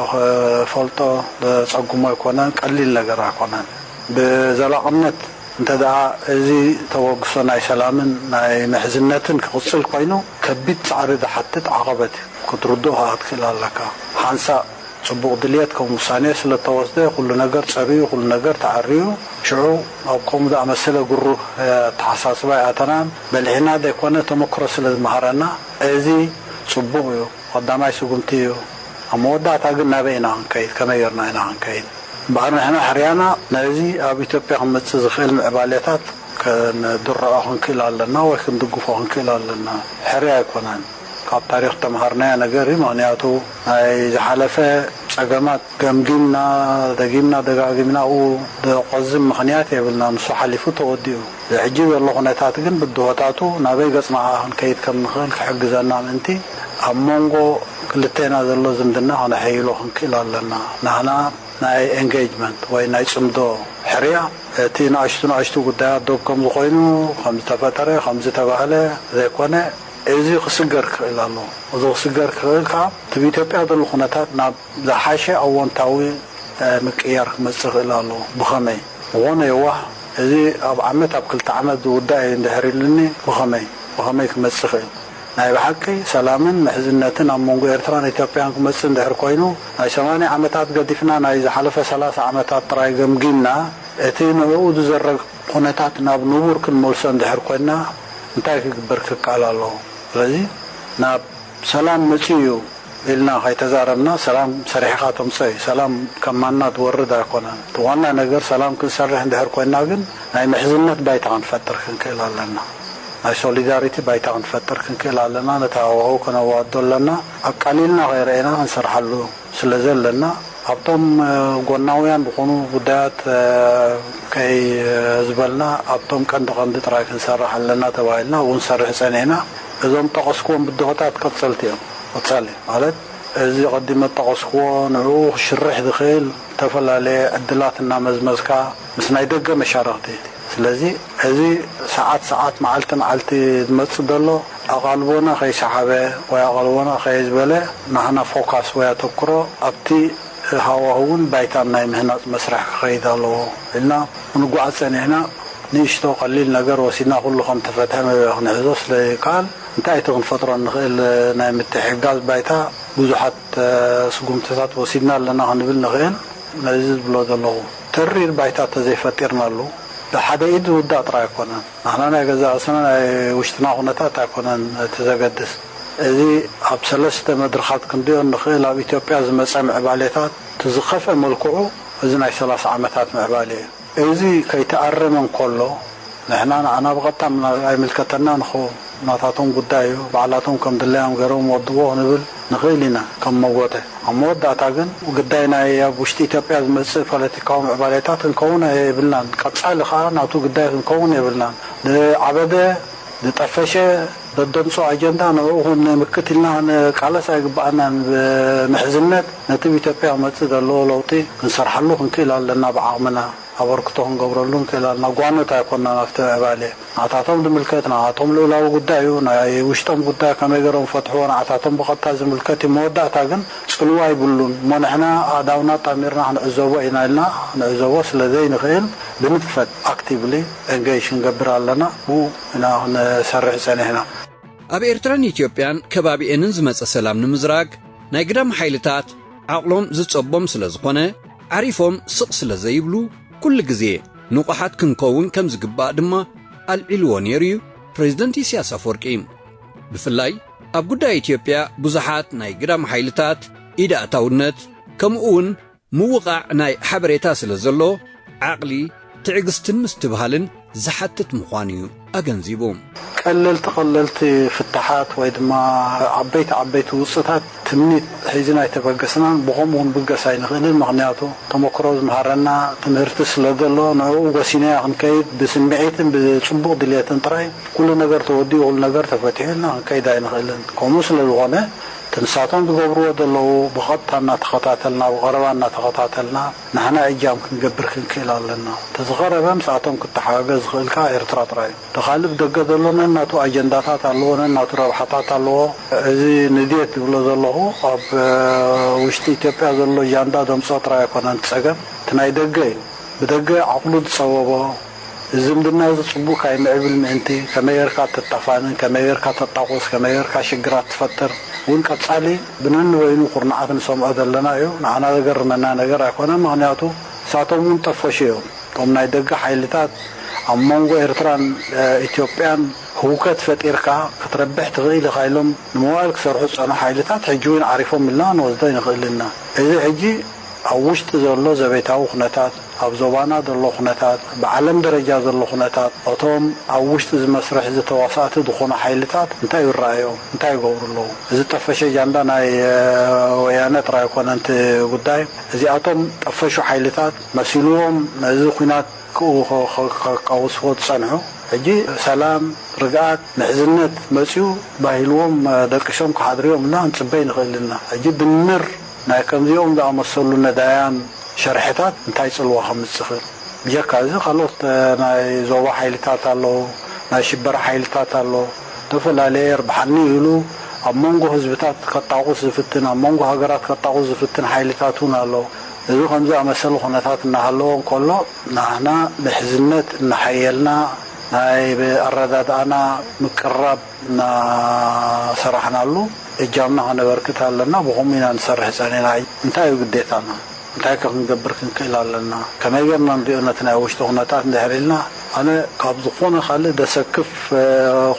ክፈልጦ ዘጸግሞ ኣይኮነን፣ ቀሊል ነገር ኣይኮነን። ብዘላቕነት እንተ ደኣ እዚ ተበግሶ ናይ ሰላምን ናይ ምሕዝነትን ክቕጽል ኮይኑ፣ ከቢድ ጻዕሪ ዝሓትት ዓቐበት እዩ። ክትርድኦ ከኣ ክትክእል ኣለካ። ሓንሳእ ጽቡቕ ድልየት ከም ውሳኔ ስለ እተወስደ፣ ኩሉ ነገር ጸርዩ፣ ኩሉ ነገር ተዓርዩ፣ ሽዑ ኣብ ከምኡ ዝኣመሰለ ግሩህ፣ እ፣ ኣተሓሳስባ ኣይኣተናን። በሊሕና ዘይኮነ፣ ተመክሮ ስለ ዝመሃረና፣ እዚ ጽቡቕ እዩ፣ ቀዳማይ ስጉምቲ እዩ። ኣብ መወዳእታ ግን ናበይ ኢና ክንከይድ? ከመይ ጌርና ኢና ክንከይድ? እምበኣር ንሕና ሕርያና ነዚ ኣብ ኢትዮጵያ ክመጽእ ዝኽእል ምዕባሌታት ክንድርዖ ክንክእል ኣለና ወይ ክንድግፎ ክንክእል ኣለና። ሕርያ ኣይኮነን። ካብ ታሪኽ ተምሃርናዮ ነገር እዩ። ምኽንያቱ ናይ ዝሓለፈ ጸገማት ገምጊምና፣ ደጊምና ደጋጊምና ኣብኡ ዝቖዝም ምኽንያት የብልናን። ንሱ ሓሊፉ ተወዲኡ። እዚ ሕጂ ዘሎ ኩነታት ግን ብድሆታቱ ናበይ ገጽና ክንከይድ ከም ንኽእል ክሕግዘና ምእንቲ ኣብ መንጎ ክልቴና ዘሎ ዝምድና ከነሐይሎ ክንክእል ኣለና። ናህና ናይ ኤንጌጅመንት ወይ ናይ ጽምዶ ሕርያ፣ እቲ ንኣሽቱ ንኣሽቱ ጉዳያት ዶብ ከም ዝኾይኑ፣ ከም ዝተፈጠረ፣ ከም ዝተባህለ ዘይኮነ፣ እዚ ክስገር ክኽእል ኣለዎ። እዚ ክስገር ክኽእል ከኣ፣ እቲ ብኢትዮጵያ ዘሎ ኩነታት ናብ ዝሓሸ ኣወንታዊ፣ እ፣ ምቅያር ክመጽእ ይኽእል ኣለዎ። ብኸመይ? ዝኾነ የዋህ፣ እዚ ኣብ ዓመት፣ ኣብ ክልተ ዓመት ዝውዳእ እዩ እንድሕር ኢሉኒ፣ ብኸመይ? ብኸመይ ክመጽእ ይኽእል? ናይ ብሓቂ ሰላምን ምሕዝነትን ኣብ መንጎ ኤርትራን ኢትዮጵያን ክመጽእ እንድሕር ኮይኑ፣ ናይ ሰማንያ ዓመታት ገዲፍና ናይ ዝሓለፈ ሰላሳ ዓመታት ጥራይ ገምጊምና፣ እቲ ንዕኡ ዝዘረግ ኩነታት ናብ ንቡር ክንመልሶ እንድሕር ኮይንና፣ እንታይ ክግበር ክከኣል ኣለዎ? ስለዚ ናብ ሰላም መጺኡ እዩ ኢልና ከይተዛረብና፣ ሰላም ሰሪሕኻ ተምጽኦ እዩ። ሰላም ከም ማና ትወርድ ኣይኮነን። እቲ ዋና ነገር ሰላም ክንሰርሕ እንድሕር ኮይንና ግን ናይ ምሕዝነት ባይታ ክንፈጥር ክንክእል ኣለና። ናይ ሶሊዳሪቲ ባይታ ክንፈጥር ክንክእል ኣለና። ነቲ ሃዋህው ከነዋዶ ኣለና። ኣቃሊልና ከይረኣና ክንሰርሓሉ ስለ ዘለና፣ ኣብቶም ጎናውያን ዝኾኑ ጉዳያት ከይዝበልና ኣብቶም ቀንዲ ቀንዲ ጥራይ ክንሰርሕ ኣለና ተባሂልና እውን ሰርሕ ጸኒሕና። እዞም ጠቐስክዎም ብድሆታት ቀጸልቲ እዮም። ቀጻሊ ማለት እዚ ቀዲመ ጠቐስክዎ ንዕኡ ክሽርሕ ዝኽእል ዝተፈላለየ ዕድላት እናመዝመዝካ ምስ ናይ ደገ መሻርኽቲ። ስለዚ እዚ ሰዓት ሰዓት መዓልቲ መዓልቲ ዝመጽእ ዘሎ ኣቓልቦና ከይሰሓበ ወይ ኣቓልቦና ከይዝበለ ናህና ፎካስ ወይ ኣተኩሮ ኣብቲ ሃዋህውን ባይታን ናይ ምህናጽ መስርሕ ክኸይድ ኣለዎ ኢልና ክንጓዓዝ ጸኒሕና። ንእሽቶ ቀሊል ነገር ወሲድና ኩሉ ከም ተፈትሐ መበ ክንሕዞ ስለ ይከኣል እንታይ እቲ ክንፈጥሮ ንኽእል ናይ ምትሕጋዝ ባይታ ብዙሓት ስጉምትታት ወሲድና ኣለና ክንብል ንኽእል። ነዚ ዝብሎ ዘለኹ ተሪር ባይታ ተዘይፈጢርናሉ ብሓደ ኢድ ዝውዳእ ጥራይ ኣይኮነን። ንሕና ናይ ገዛእ ርእስና ናይ ውሽጥና ኩነታት ኣይኮነን እቲ ዘገድስ። እዚ ኣብ ሰለስተ መድርኻት ክንሪኦ ንኽእል ኣብ ኢትዮጵያ ዝመጸ ምዕባሌታት እቲ ዝኸፍአ መልክዑ እዚ ናይ ሰላሳ ዓመታት ምዕባሌ እዩ። እዚ ከይተኣረመ እንከሎ ንሕና ንዓና ብቐጥታ ኣይምልከተና ንኸውን ናታቶም ጉዳይ እዩ። ባዕላቶም ከም ድላዮም ገይሮም ወድዎ ክንብል ንኽእል ኢና ከም መጎተ። ኣብ መወዳእታ ግን ግዳይ ናይ ኣብ ውሽጢ ኢትዮጵያ ዝመጽእ ፖለቲካዊ ምዕባሌታት ክንከውን የብልናን። ቀጻሊ ከኣ ናቱ ግዳይ ክንከውን የብልናን። ዝዓበደ ዝጠፈሸ ደደምጾ ኣጀንዳ ንዕኡ ክንምክት ኢልና ክንቃለስ ኣይግብኣናን። ብምሕዝነት ነቲ ኣብ ኢትዮጵያ ክመጽእ ዘለዎ ለውጢ ክንሰርሓሉ ክንክእል ኣለና። ብዓቕምና ኣበርክቶ ክንገብረሉ ንክእል ኣለና። ጓኖት ኣይኮንናን ኣብቲ ምዕባለ። ንዓታቶም ዝምልከት ንዓቶም ልኡላዊ ጉዳይ እዩ። ናይ ውሽጦም ጉዳይ ከመይ ገይሮም ፈትሕዎ ንዓታቶም ብቐጥታ ዝምልከት እዩ። መወዳእታ ግን ጽልዋ ይብሉን እሞ ንሕና ኣእዳውና ኣጣሚርና ክንዕዘቦ ኢና ኢልና ክንዕዘቦ ስለ ዘይንኽእል ብንጥፈት ኣክቲቭሊ ኤንጌጅ ክንገብር ኣለና። ብኡ ኢና ክንሰርሕ ጸኒሕና። ኣብ ኤርትራን ኢትዮጵያን ከባቢኤንን ዝመጸ ሰላም ንምዝራግ ናይ ግዳም ሓይልታት ዓቕሎም ዝጸቦም ስለ ዝኾነ ዓሪፎም ስቕ ስለ ዘይብሉ ኩሉ ግዜ ንቑሓት ክንከውን ከም ዝግባእ ድማ ኣልዒልዎ ነይሩ እዩ ፕሬዝደንት ኢሳያስ ኣፈወርቂ። ብፍላይ ኣብ ጉዳይ ኢትዮጵያ ብዙሓት ናይ ግዳም ሓይልታት ኢድ ኣእታውነት ከምኡ እውን ምውቓዕ ናይ ሓበሬታ ስለ ዘሎ ዓቕሊ ትዕግስትን ምስትብሃልን ዝሓትት ምዃኑ እዩ ኣገንዚቡ። ቀለልቲ ቀለልቲ ፍታሓት ወይ ድማ ዓበይቲ ዓበይቲ ውፅታት ትምኒት ሒዝና ኣይተበገስናን ብኸምኡ ክንብገስ ኣይንኽእልን። ምኽንያቱ ተመክሮ ዝምሃረና ትምህርቲ ስለ ዘሎ ንዕኡ ጎሲናዮ ክንከይድ ብስምዒትን ብፅቡቕ ድልየትን ጥራይ ኩሉ ነገር ተወዲኡ ኩሉ ነገር ተፈቲሑ ኢልና ክንከይድ ኣይንኽእልን። ከምኡ ስለ ዝኾነ እቲ ንሳቶም ዝገብርዎ ዘለዉ ብቐጥታ እናተኸታተልና ብቐረባ እናተኸታተልና ንሕና እጃም ክንገብር ክንክእል ኣለና። እቲ ዝቐረበ ምስኣቶም ክተሓጋገዝ ዝኽእል ከኣ ኤርትራ ጥራይ እዩ። እቲ ካልእ ብደገ ዘሎ ነናቱ ኣጀንዳታት ኣለዎ፣ ነናቱ ረብሓታት ኣለዎ። እዚ ንድየት ዝብሎ ዘለኹ ኣብ ውሽጢ ኢትዮጵያ ዘሎ ጃንዳ ዘምፅኦ ጥራይ ኣይኮነን እቲ ፀገም፣ እቲ ናይ ደገ እዩ። ብደገ ዓቕሉ ዝፀበቦ እዚ ዝምድና እዚ ፅቡቅ ካይምዕብል ምእንቲ ከመይ ጌርካ ተጣፋንን ከመይ ጌርካ ተጣቁስ ከመይ ጌርካ ሽግራት ትፈጥር እውን ቀፃሊ ብነንበይኑ ኩርናዓት ንሰምዖ ዘለና እዩ። ንዓና ዘገርመና ነገር ኣይኮነን። ምክንያቱ ንሳቶም እውን ጠፈሹ እዮም። እቶም ናይ ደገ ሓይልታት ኣብ መንጎ ኤርትራን ኢትዮጵያን ህውከት ፈጢርካ ክትረብሕ ትኽእል ኢኻ ኢሎም ንመዋእል ክሰርሑ ዝፀንሑ ሓይልታት ሕጂ እውን ዓሪፎም ኢልና ንወስዶ ኣይንኽእልን ኢና። እዚ ሕጂ ኣብ ውሽጢ ዘሎ ዘቤታዊ ኩነታት፣ ኣብ ዞባና ዘሎ ኩነታት፣ ብዓለም ደረጃ ዘሎ ኩነታት፣ እቶም ኣብ ውሽጢ እዚ መስርሕ እዚ ተዋሳእቲ ዝኾኑ ሓይልታት እንታይ ይረኣዮም? እንታይ ይገብሩ ኣለዉ? እዚ ጠፈሸ ጃንዳ ናይ ወያነ ጥራይ ኣይኮነን እቲ ጉዳይ። እዚኣቶም ጠፈሹ ሓይልታት መሲልዎም ነዚ ኲናት ክቃወስዎ ዝጸንሑ፣ ሕጂ ሰላም፣ ርግኣት፣ ምሕዝነት መጺኡ ባሂልዎም ደቂሶም ክሓድሩ እዮም ኢልና ክንጽበ ኣይንኽእልን ኢና። ሕጂ ድምር ናይ ከምዚኦም ዝኣመሰሉ ነዳያን ሸርሕታት እንታይ ጽልዋ ከምጽእ ይኽእል? ብጀካ እዚ ካልኦት ናይ ዞባ ሓይልታት ኣለዉ፣ ናይ ሽበራ ሓይልታት ኣሎ። ዝተፈላለየ የርብሓኒ ኢሉ ኣብ መንጎ ህዝብታት ከጣቑስ ዝፍትን፣ ኣብ መንጎ ሃገራት ከጣቑስ ዝፍትን ሓይልታት እውን ኣሎ። እዚ ከም ዝኣመሰለ ኩነታት እናሃለወ እንከሎ፣ ንሕና ምሕዝነት እናሓየልና፣ ናይ ኣረዳድኣና ምቅርራብ እናሰራሕናሉ እጃምና ከነበርክት ኣለና። ብኸምኡ ኢና ንሰርሕ ጸኒሕና። እንታይ እዩ ግዴታና? እንታይ ከ ክንገብር ክንክእል ኣለና? ከመይ ጌርና ንሪኦ ነቲ ናይ ውሽጢ ኩነታት እንድሕር ኢልና፣ ኣነ ካብ ዝኾነ ካልእ ደሰክፍ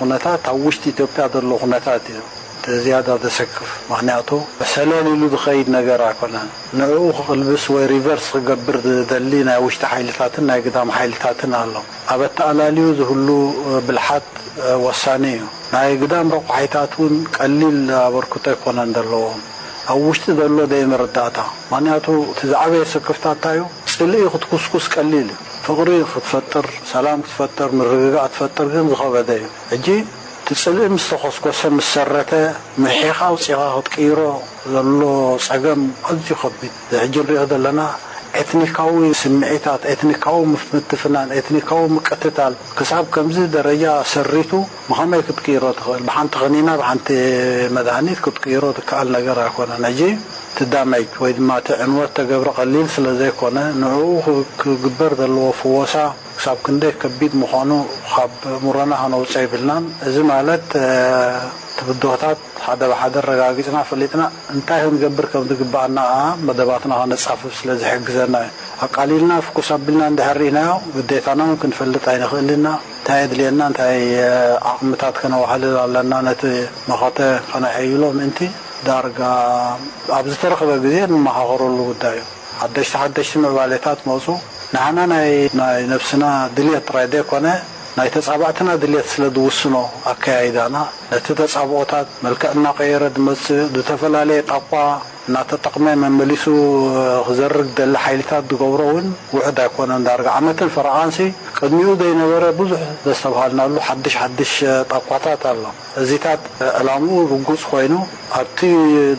ኩነታት ኣብ ውሽጢ ኢትዮጵያ ዘሎ ኩነታት እዩ። እቲ ዝያዳ ዘሰክፍ። ምኽንያቱ ሰለል ኢሉ ዝኸይድ ነገር ኣይኮነን። ንዕኡ ክቕልብስ ወይ ሪቨርስ ክገብር ዝደሊ ናይ ውሽጢ ሓይልታትን ናይ ግዳም ሓይልታትን ኣሎ። ኣብ ኣተኣላልዩ ዝህሉ ብልሓት ወሳኒ እዩ። ናይ ግዳም ረቋሒታት እውን ቀሊል ኣበርክቶ ኣይኮነን ዘለዎም። ኣብ ውሽጢ ዘሎ ደይ መረዳእታ። ምኽንያቱ እቲ ዝዓበየ ስክፍታ እንታይ እዩ? ጽልኢ ክትኩስኩስ ቀሊል እዩ። ፍቕሪ ክትፈጥር፣ ሰላም ክትፈጥር፣ ምርግጋእ ክትፈጥር ግን ዝኸበደ እዩ። ሕጂ እቲ ጽልኢ ምስ ተኾስኮሰ፣ ምስ ሰረተ፣ ምሒኻ ኣውጺኻ ክትቅይሮ ዘሎ ጸገም ኣዝዩ ከቢድ። እዚ ሕጂ ንሪኦ ዘለና ኤትኒካዊ ስምዒታት፣ ኤትኒካዊ ምፍ-፣ ምትፍናን፣ ኤትኒካዊ ምቅትታል ክሳብ ከምዚ ደረጃ ሰሪቱ ብኸመይ ክትቅይሮ ትኽእል? ብሓንቲ ከኒና፣ ብሓንቲ መድሃኒት ክትቅይሮ ትከኣል ነገር ኣይኮነን። ሕጂ እቲ ዳሜጅ ወይ ድማ እቲ ዕንወት ተገብረ ቀሊል ስለ ዘይኮነ፣ ንዕኡ ክግበር ዘለዎ ፍወሳ ክሳብ ክንደይ ከቢድ ምዃኑ ካብ ኣእምሮና ከነውጽኦ የብልናን። እዚ ማለት፣ እ፣ እቲ ብድሆታት ሓደ ብሓደ ኣረጋጊጽና ፈሊጥና እንታይ ክንገብር ከም ዝግብኣና ከኣ መደባትና ከነጻፍፍ ስለ ዝሕግዘና እዩ። ኣቃሊልና ፍኩስ ኣቢልና እንድሕር ርኢናዮ፣ ግዴታና እውን ክንፈልጥ ኣይንኽእል ኢና። እንታይ የድልየና፣ እንታይ፣ እ፣ ዓቕምታት ከነዋህልል ኣለና፣ ነቲ መኸተ ከነሐይሎ ምእንቲ ዳርጋ ኣብ ዝተረኽበ ግዜ ንመኻኸረሉ ጉዳይ እዩ። ሓደሽቲ ሓደሽቲ ምዕባሌታት መጹ። ንዓና ናይ፣ ናይ ነብስና ድልየት ጥራይ ዘይኮነ፣ ናይ ተጻባእትና ድልየት ስለ ዝውስኖ ኣከያይዳና፣ ነቲ ተጻብኦታት መልክዕ እናቐየረ ዝመጽእ፣ ዝተፈላለየ ጣቋ እናተጠቕመ መመሊሱ ክዘርግ ደሊ ሓይልታት ዝገብሮ እውን ውሑድ ኣይኮነን። ዳርጋ ዓመትን ፈረቓንሲ ቅድሚኡ ዘይነበረ ብዙሕ ዘስተብሃልናሉ ሓድሽ ሓድሽ ጣቋታት ኣሎ። እዚታት ዕላምኡ ርጉጽ ኮይኑ፣ ኣብቲ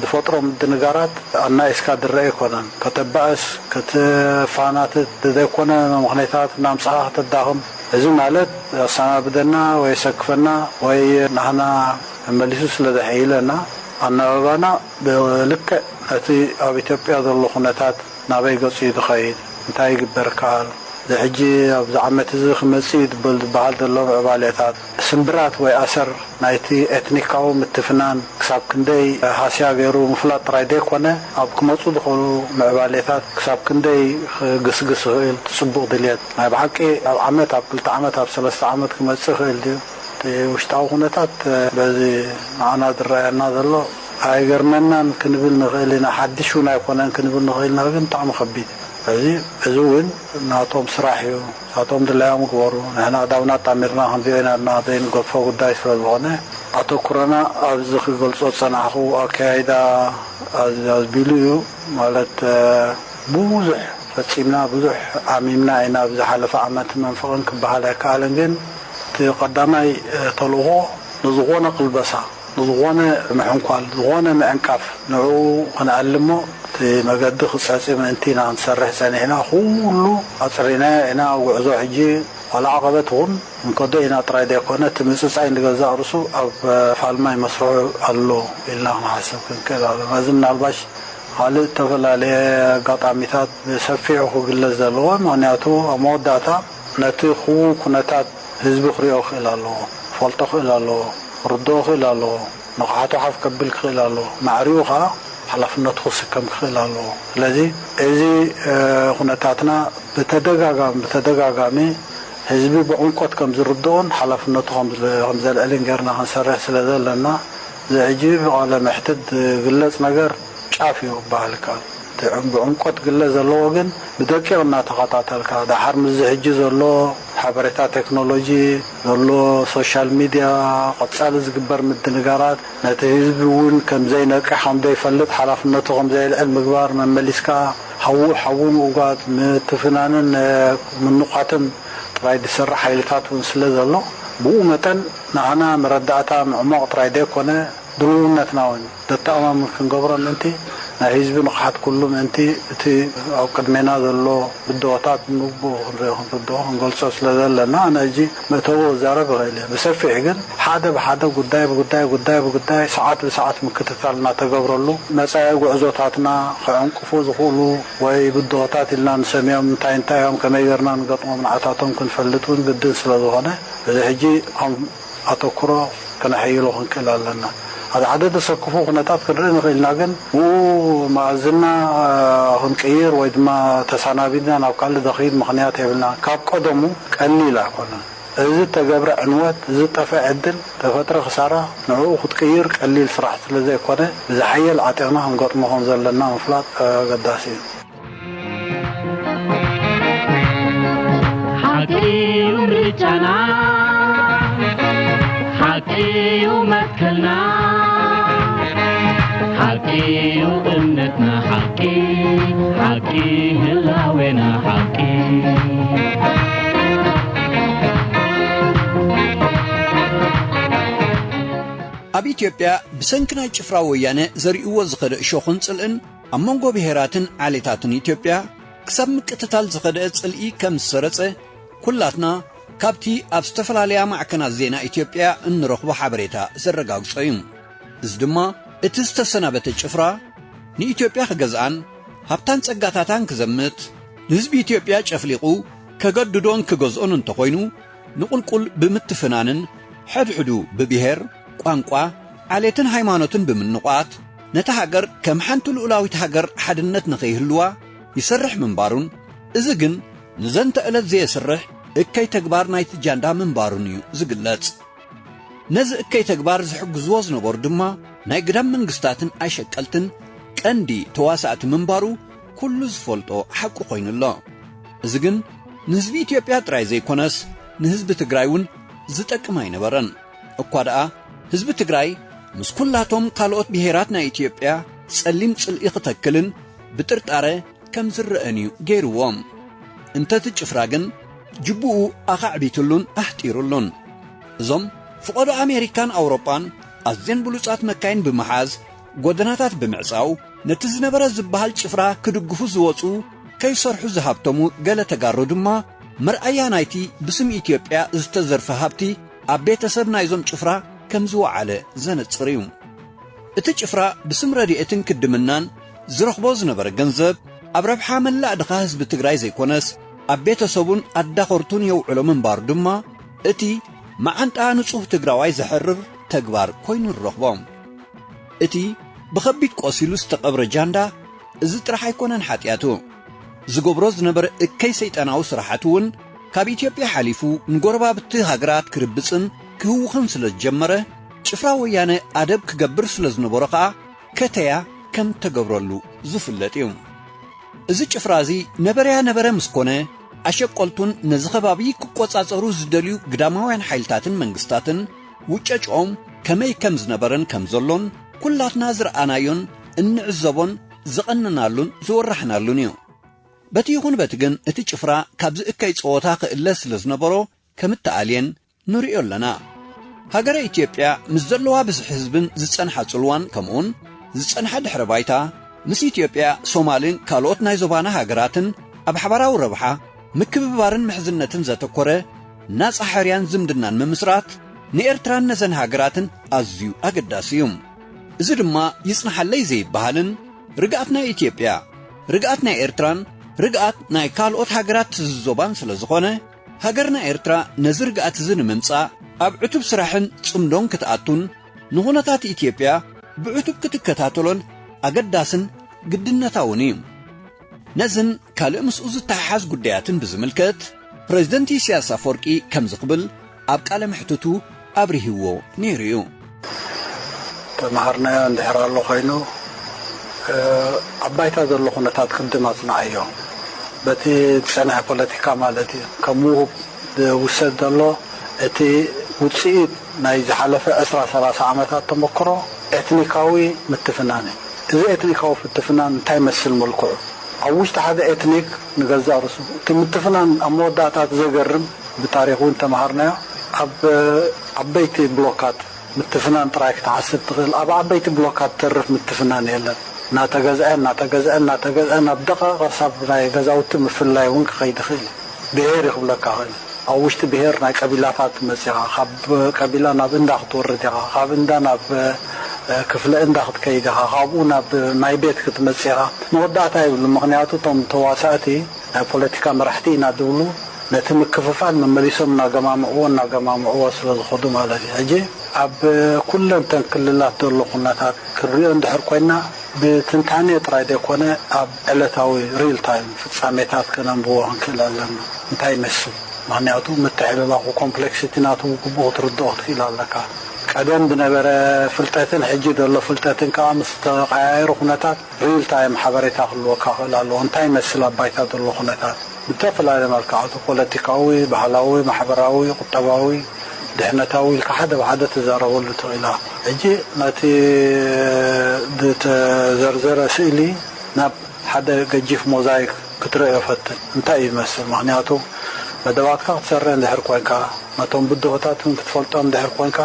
ዝፈጥሮ ምድንጋራት ኣናኢስካ ዝረአ ኣይኮነን። ከተባእስ፣ ክትፋናትት፣ ብዘይኮነ ምኽንያታት እናምጻኻ ከተዳኽም፣ እዚ ማለት ኣሰናብደና ወይ ሰክፈና ወይ ናህና መሊሱ ስለ ዘሐይለና፣ ኣናባባና ብልክዕ ነቲ ኣብ ኢትዮጵያ ዘሎ ኩነታት ናበይ ገጹ እዩ ዝኸይድ? እንታይ ይግበር ይከኣል? እዚ ሕጂ ኣብዚ ዓመት እዚ ክመጽእ እዩ ዝበል-፣ ዝበሃል ዘሎ ምዕባሌታት፣ ስምብራት ወይ ኣሰር ናይቲ ኤትኒካዊ ምትፍናን ክሳብ ክንደይ ሃስያ ገይሩ ምፍላጥ ጥራይ ዘይኮነ፣ ኣብ ክመጹ ዝኽእሉ ምዕባሌታት ክሳብ ክንደይ ክግስግስ ይኽእል? ጽቡቕ ድልየት ናይ ብሓቂ ኣብ ዓመት፣ ኣብ ክልተ ዓመት፣ ኣብ ሰለስተ ዓመት ክመጽእ ይኽእል ድዩ? እቲ ውሽጣዊ ኩነታት በዚ ንዓና ዝረኣየና ዘሎ ኣይገርመናን ክንብል ንኽእል ኢና፣ ሓድሽ እውን ኣይኮነን ክንብል ንኽእል ኢና፣ ግን ብጣዕሚ ከቢድ እዩ። ስለዚ እዚ እውን ናቶም ስራሕ እዩ፣ ንሳቶም ድላዮም ግበሩ፣ ንሕና ኣእዳውና ኣጣሚርና ክንሪኦ ኢና እና ዘይንገድፎ ጉዳይ ስለ ዝኾነ፣ ኣተኩሮና ኣብዚ ክገልጾ ዝጸናሕኩ ኣከያይዳ ኣዝ-፣ ኣዝቢሉ እዩ። ማለት፣ እ፣ ብዙሕ ፈጺምና፣ ብዙሕ ዓሚምና ኢና ኣብ ዝሓለፈ ዓመት መንፈቕን ክበሃል ኣይከኣልን፣ ግን እቲ ቀዳማይ፣ እ፣ ተልእኾ ንዝኾነ ቅልበሳ፣ ንዝኾነ ምሕንኳል፣ ዝኾነ ምዕንቃፍ ንዕኡ ክንኣልሞ እቲ መገዲ ክጸጺ ምእንቲ ኢና ክንሰርሕ ጸኒሕና። ኩሉ ኣጽሪናዮ ኢና። ጉዕዞ ሕጂ ዋላ ዓቐበት ይኹን ክንከዶ ኢና ጥራይ ዘይኮነ፣ እቲ ምጽጻይ ንገዛእ ርእሱ ኣብ ፋልማይ መስርሑ ኣሎ ኢልና ክንሓስብ ክንክእል ኣለና። እዚ ምናልባሽ ካልእ እተፈላለየ ኣጋጣሚታት ብሰፊሑ ክግለጽ ዘለዎ፣ ምኽንያቱ ኣብ መወዳእታ ነቲ ክዉን ኩነታት ህዝቢ ክሪኦ ክእል ኣለዎ፣ ክፈልጦ ክእል ኣለዎ፣ ክርድኦ ክእል ኣለዎ፣ ንቕሓቱ ሓፍ ከብል ክእል ኣለዎ፣ ማዕሪኡ ኸኣ ሓላፍነቱ ክስከም ክእል ኣለዎ። ስለዚ እዚ፣ እ፣ ኩነታትና ብተደጋጋሚ፣ ብተደጋጋሚ ህዝቢ ብዕምቆት ከም ዝርድኦን ሓላፍነቱ ከም ዝ-፣ ከም ዘልዕልን ጌርና ክንሰርሕ ስለ ዘለና፣ እዚ ሕጂ ብቓለ መሕትት ዝግለጽ ነገር ጫፍ እዩ ክበሃል ይከኣል። እቲ ዕም-፣ ብዕምቆት ክግለጽ ዘለዎ ግን ብደቂቕ እናተኸታተልካ፣ ደሓር ምስዚ ሕጂ ዘሎ ሓበሬታ ቴክኖሎጂ፣ ዘሎ ሶሻል ሚድያ፣ ቀጻሊ ዝግበር ምድንጋራት፣ ነቲ ህዝቢ እውን ከም ዘይነቅሕ፣ ከም ዘይፈልጥ፣ ሓላፍነቱ ከም ዘየልዕል ምግባር፣ መመሊስካ ሓዉ ሓዉ ምእጓድ፣ ምትፍናንን፣ እ፣ ምንቋትን ጥራይ ዝሰርሕ ሓይልታት እውን ስለ ዘሎ፣ ብኡ መጠን ንዓና መረዳእታ ምዕሟቕ ጥራይ ዘይኮነ፣ ድልውነትና እውን ዘተኣማምን ክንገብሮ ምእንቲ፣ ናይ ህዝቢ ንቕሓት ኩሉ ምእንቲ እቲ ኣብ ቅድሜና ዘሎ ብድሆታት ንግቡእ ክንሪኦ ክንርድኦ ክንገልጾ ስለ ዘለና፣ ኣነ ሕጂ መእተዊ ክዛረብ ይኽእል እየ። ብሰፊሕ ግን ሓደ ብሓደ፣ ጉዳይ ብጉዳይ፣ ጉዳይ ብጉዳይ፣ ሰዓት ብሰዓት ምክትታል እናተገብረሉ፣ መጻኢ ጉዕዞታትና ክዕንቅፉ ዝኽእሉ ወይ ብድሆታት ኢልና ንሰምዮም እንታይ እንታይ እዮም፣ ከመይ ጌርና ንገጥሞም፣ ንዓታቶም ክንፈልጥ እውን ግድን ስለ ዝኾነ፣ እዚ ሕጂ ከም ኣተኩሮ ከነሐይሎ ክንክእል ኣለና። ሓደ ሓደ ዘሰክፉ ኩነታት ክንርኢ ንኽእል ኢና፣ ግን ብኡ መኣዝና ክንቅይር ወይ ድማ ተሰናቢድና ናብ ካልእ ዘኽይድ ምኽንያት የብልና። ካብ ቀደሙ ቀሊል ኣይኮነን። እዚ እተገብረ ዕንወት፣ እዚ ዝጠፍአ ዕድል፣ ተፈጥረ ክሳራ፣ ንዕኡ ክትቅይር ቀሊል ስራሕ ስለ ዘይኮነ፣ ብዝሓየል ዓጢቕና ክንገጥሞ ከም ዘለና ምፍላጥ ኣገዳሲ እዩ። ሓቂ እዩ ምርጫና፣ ሓቂ እዩ መትከልና፣ ሓቂ እዩ እምነትና፣ ሓቂ፣ ሓቂ ህላዌና፣ ሓቂ። ኣብ ኢትዮጵያ ብሰንኪ ናይ ጭፍራ ወያነ ዘሪእዎ ዝኸደ እሾኽን ጽልእን ኣብ መንጎ ብሄራትን ዓሌታትን ኢትዮጵያ ክሳብ ምቅትታል ዝኸደ ጽልኢ ከም ዝሰረጸ ኩላትና ካብቲ ኣብ ዝተፈላለያ ማዕከናት ዜና ኢትዮጵያ እንረኽቦ ሓበሬታ ዘረጋግጾ እዩ። እዚ ድማ እቲ ዝተሰናበተ ጭፍራ ንኢትዮጵያ ክገዝኣን ሃብታን ጸጋታታን ክዘምት ንህዝቢ ኢትዮጵያ ጨፍሊቑ ከገድዶን ክገዝኦን እንተኾይኑ ንቑልቁል ብምትፍናንን ሕድሕዱ ብብሄር፣ ቋንቋ፣ ዓሌትን ሃይማኖትን ብምንቋት ነታ ሃገር ከም ሓንቲ ልኡላዊት ሃገር ሓድነት ንኸይህልዋ ይሰርሕ ምንባሩን፣ እዚ ግን ንዘንተ ዕለት ዘየስርሕ እከይ ተግባር ናይቲ ጃንዳ ምንባሩን እዩ ዝግለጽ። ነዚ እከይ ተግባር ዝሕግዝዎ ዝነበሩ ድማ ናይ ግዳም መንግስታትን ኣሸቀልትን ቀንዲ ተዋሳእቲ ምንባሩ ኩሉ ዝፈልጦ ሓቂ ኮይኑ ኣሎ። እዚ ግን ንህዝቢ ኢትዮጵያ ጥራይ ዘይኮነስ ንህዝቢ ትግራይ እውን ዝጠቅም ኣይነበረን። እኳ ደኣ ህዝቢ ትግራይ ምስ ኩላቶም ካልኦት ብሄራት ናይ ኢትዮጵያ ጸሊም ጽልኢ ክተክልን ብጥርጣረ ከም ዝረአን እዩ ገይርዎም። እንተቲ ጭፍራ ግን ጅቡኡ ኣኻዕቢትሉን ኣሕጢሩሉን። እዞም ፍቐዶ ኣሜሪካን ኣውሮጳን ኣዝየን ብሉጻት መካይን ብምሓዝ ጎደናታት ብምዕጻው ነቲ ዝነበረ ዝበሃል ጭፍራ ክድግፉ ዝወጹ ከይሰርሑ ዝሃብተሙ ገለ ተጋሩ ድማ መርኣያ ናይቲ ብስም ኢትዮጵያ ዝተዘርፈ ሃብቲ ኣብ ቤተሰብ ናይዞም ጭፍራ ከም ዝወዓለ ዘነጽር እዩ። እቲ ጭፍራ ብስም ረድኤትን ክድምናን ዝረኽቦ ዝነበረ ገንዘብ ኣብ ረብሓ መላእ ድኻ ህዝቢ ትግራይ ዘይኮነስ ኣብ ቤተሰቡን ኣዳኸርቱን የውዕሎ ምንባሩ ድማ እቲ መዓንጣ ንጹህ ትግራዋይ ዘሕርር ተግባር ኮይኑ ንረኽቦ። እቲ ብኸቢድ ቆሲሉ ዝተቐብረ ጃንዳ እዚ ጥራሕ ኣይኮነን ሓጢኣቱ። ዝገብሮ ዝነበረ እከይ ሰይጣናዊ ስራሓት እውን ካብ ኢትዮጵያ ሓሊፉ ንጎረባብቲ ሃገራት ክርብጽን ክህውኽን ስለ ዝጀመረ ጭፍራ ወያነ ኣደብ ክገብር ስለ ዝነበሮ ኸኣ ከተያ ከም ተገብረሉ ዝፍለጥ እዩ። እዚ ጭፍራ እዚ ነበረያ ነበረ ምስ ኮነ ኣሸቀልቱን ነዚ ከባቢ ክቆጻጸሩ ዝደልዩ ግዳማውያን ሓይልታትን መንግስታትን ውጨጭኦም ከመይ ከም ዝነበረን ከም ዘሎን ኩላትና ዝረኣናዮን እንዕዘቦን ዝቐነናሉን ዝወራሕናሉን እዩ። በቲ ይኹን በቲ ግን እቲ ጭፍራ ካብዚ እከይ ጸወታ ክእለ ስለ ዝነበሮ ከም እተኣልየን ንርእዮ ኣለና። ሃገረ ኢትዮጵያ ምስ ዘለዋ ብዝሒ ህዝብን ዝጸንሓ ጽልዋን ከምኡውን ዝጸንሓ ድሕረ ባይታ ምስ ኢትዮጵያ፣ ሶማልን ካልኦት ናይ ዞባና ሃገራትን ኣብ ሓባራዊ ረብሓ፣ ምክብባርን ምሕዝነትን ዘተኮረ ናጻ ሕርያን ዝምድናን ምምስራት ንኤርትራን ነዘን ሃገራትን ኣዝዩ ኣገዳሲ እዩ። እዚ ድማ ይጽንሓለይ ዘይበሃልን ርግኣት ናይ ኢትዮጵያ፣ ርግኣት ናይ ኤርትራን ርግኣት ናይ ካልኦት ሃገራት እዚ ዞባን ስለ ዝኾነ፣ ሃገርና ኤርትራ ነዚ ርግኣት እዚ ንምምጻእ ኣብ ዕቱብ ስራሕን ጽምዶን ክትኣቱን ንኹነታት ኢትዮጵያ ብዕቱብ ክትከታተሎን ኣገዳስን ግድነታውን እዩ። ነዝን ካልእ ምስኡ ዝተሓሓዝ ጉዳያትን ብዝምልከት ፕሬዝደንት ኢሳያስ ኣፈወርቂ ከምዚ ክብል ኣብ ቃለ መሕትቱ ኣብሪህዎ ነይሩ እዩ። ተምሃርናዮ እንድሕር ኣሎ ኮይኑ፣ ኣብ ባይታ ዘሎ ኩነታት ቅድም ኣጽንዓዮ። በቲ ዝጸንሐ ፖለቲካ ማለት እዩ። ከም ውሁብ ዝውሰድ ዘሎ እቲ ውጽኢት ናይ ዝሓለፈ ዕስራ ሰላሳ ዓመታት ተመክሮ ኤትኒካዊ ምትፍናን እዩ። እዚ ኤትኒካዊ ፍትፍናን እንታይ መስል መልክዑ? ኣብ ውሽጢ ሓደ ኤትኒክ ንገዛእ ርእሱ እቲ ምትፍናን ኣብ መወዳእታ እቲ ዘገርም ብታሪኽ እውን ተምሃርናዮ ኣብ ዓበይቲ ብሎካት ምትፍናን ጥራይ ክትሓስብ ትኽእል። ኣብ ዓበይቲ ብሎካት ተርፍ ምትፍናን የለን። እናተገዝአ እናተገዝአ እናተገዝአ ናብ ደቐቐ ክሳብ ናይ ገዛውቲ ምፍልላይ እውን ክኸይድ ይኽእል እዩ። ብሄር እዩ ክብለካ ይኽእል። ኣብ ውሽጢ ብሄር ናይ ቀቢላታት መጺኻ፣ ካብ ቀቢላ ናብ እንዳ ክትወርድ ኢኻ፣ ካብ እንዳ ናብ ክፍለ እንዳ ክትከይድ ኢኻ፣ ካብኡ ናብ ማይ ቤት ክትመጽእ ኢኻ። መወዳእታ ይብሉ። ምኽንያቱ እቶም ተዋሳእቲ ናይ ፖለቲካ መራሕቲ ኢና ዝብሉ ነቲ ምክፍፋል መመሊሶም እናገማምዕዎ እናገማምዕዎ ስለ ዝኸዱ ማለት እዩ። ሕጂ ኣብ ኩለን እተን ክልላት ዘሎ ኩነታት ክንሪኦ እንድሕር ኮይና፣ ብትንታኔ ጥራይ ዘይኮነ ኣብ ዕለታዊ ሪል ታይም ፍጻሜታት ከነንብቦ ክንክእል ኣለና። እንታይ ይመስል? ምኽንያቱ ምትሕልላኹ ኮምፕሌክሲቲ ናቱ ብግቡእ ክትርድኦ ክትክእል ኣለካ። ቀደም ዝነበረ ፍልጠትን ሕጂ ዘሎ ፍልጠትን ከኣ ምስ ተቐያየሩ ኩነታት ሪል ታይም ሓበሬታ ክህልወካ ክእል ኣለዎ። እንታይ ይመስል ኣብ ባይታ ዘሎ ኩነታት? ብተፈላለየ መልክዓቱ ፖለቲካዊ፣ ባህላዊ፣ ማሕበራዊ፣ ቁጠባዊ፣ ድሕነታዊ ኢልካ ሓደ ብሓደ ትዛረበሉ ትኽእል ኢኻ። ሕጂ ነቲ ዝተዘርዘረ ስእሊ ናብ ሓደ ገጂፍ ሞዛይክ ክትርእዮ ፈትን። እንታይ እዩ ይመስል? ምኽንያቱ መደባትካ ክትሰርሕ እንድሕር ኮንካ፣ ነቶም ብድሆታት እውን ክትፈልጦም እንድሕር ኮንካ፣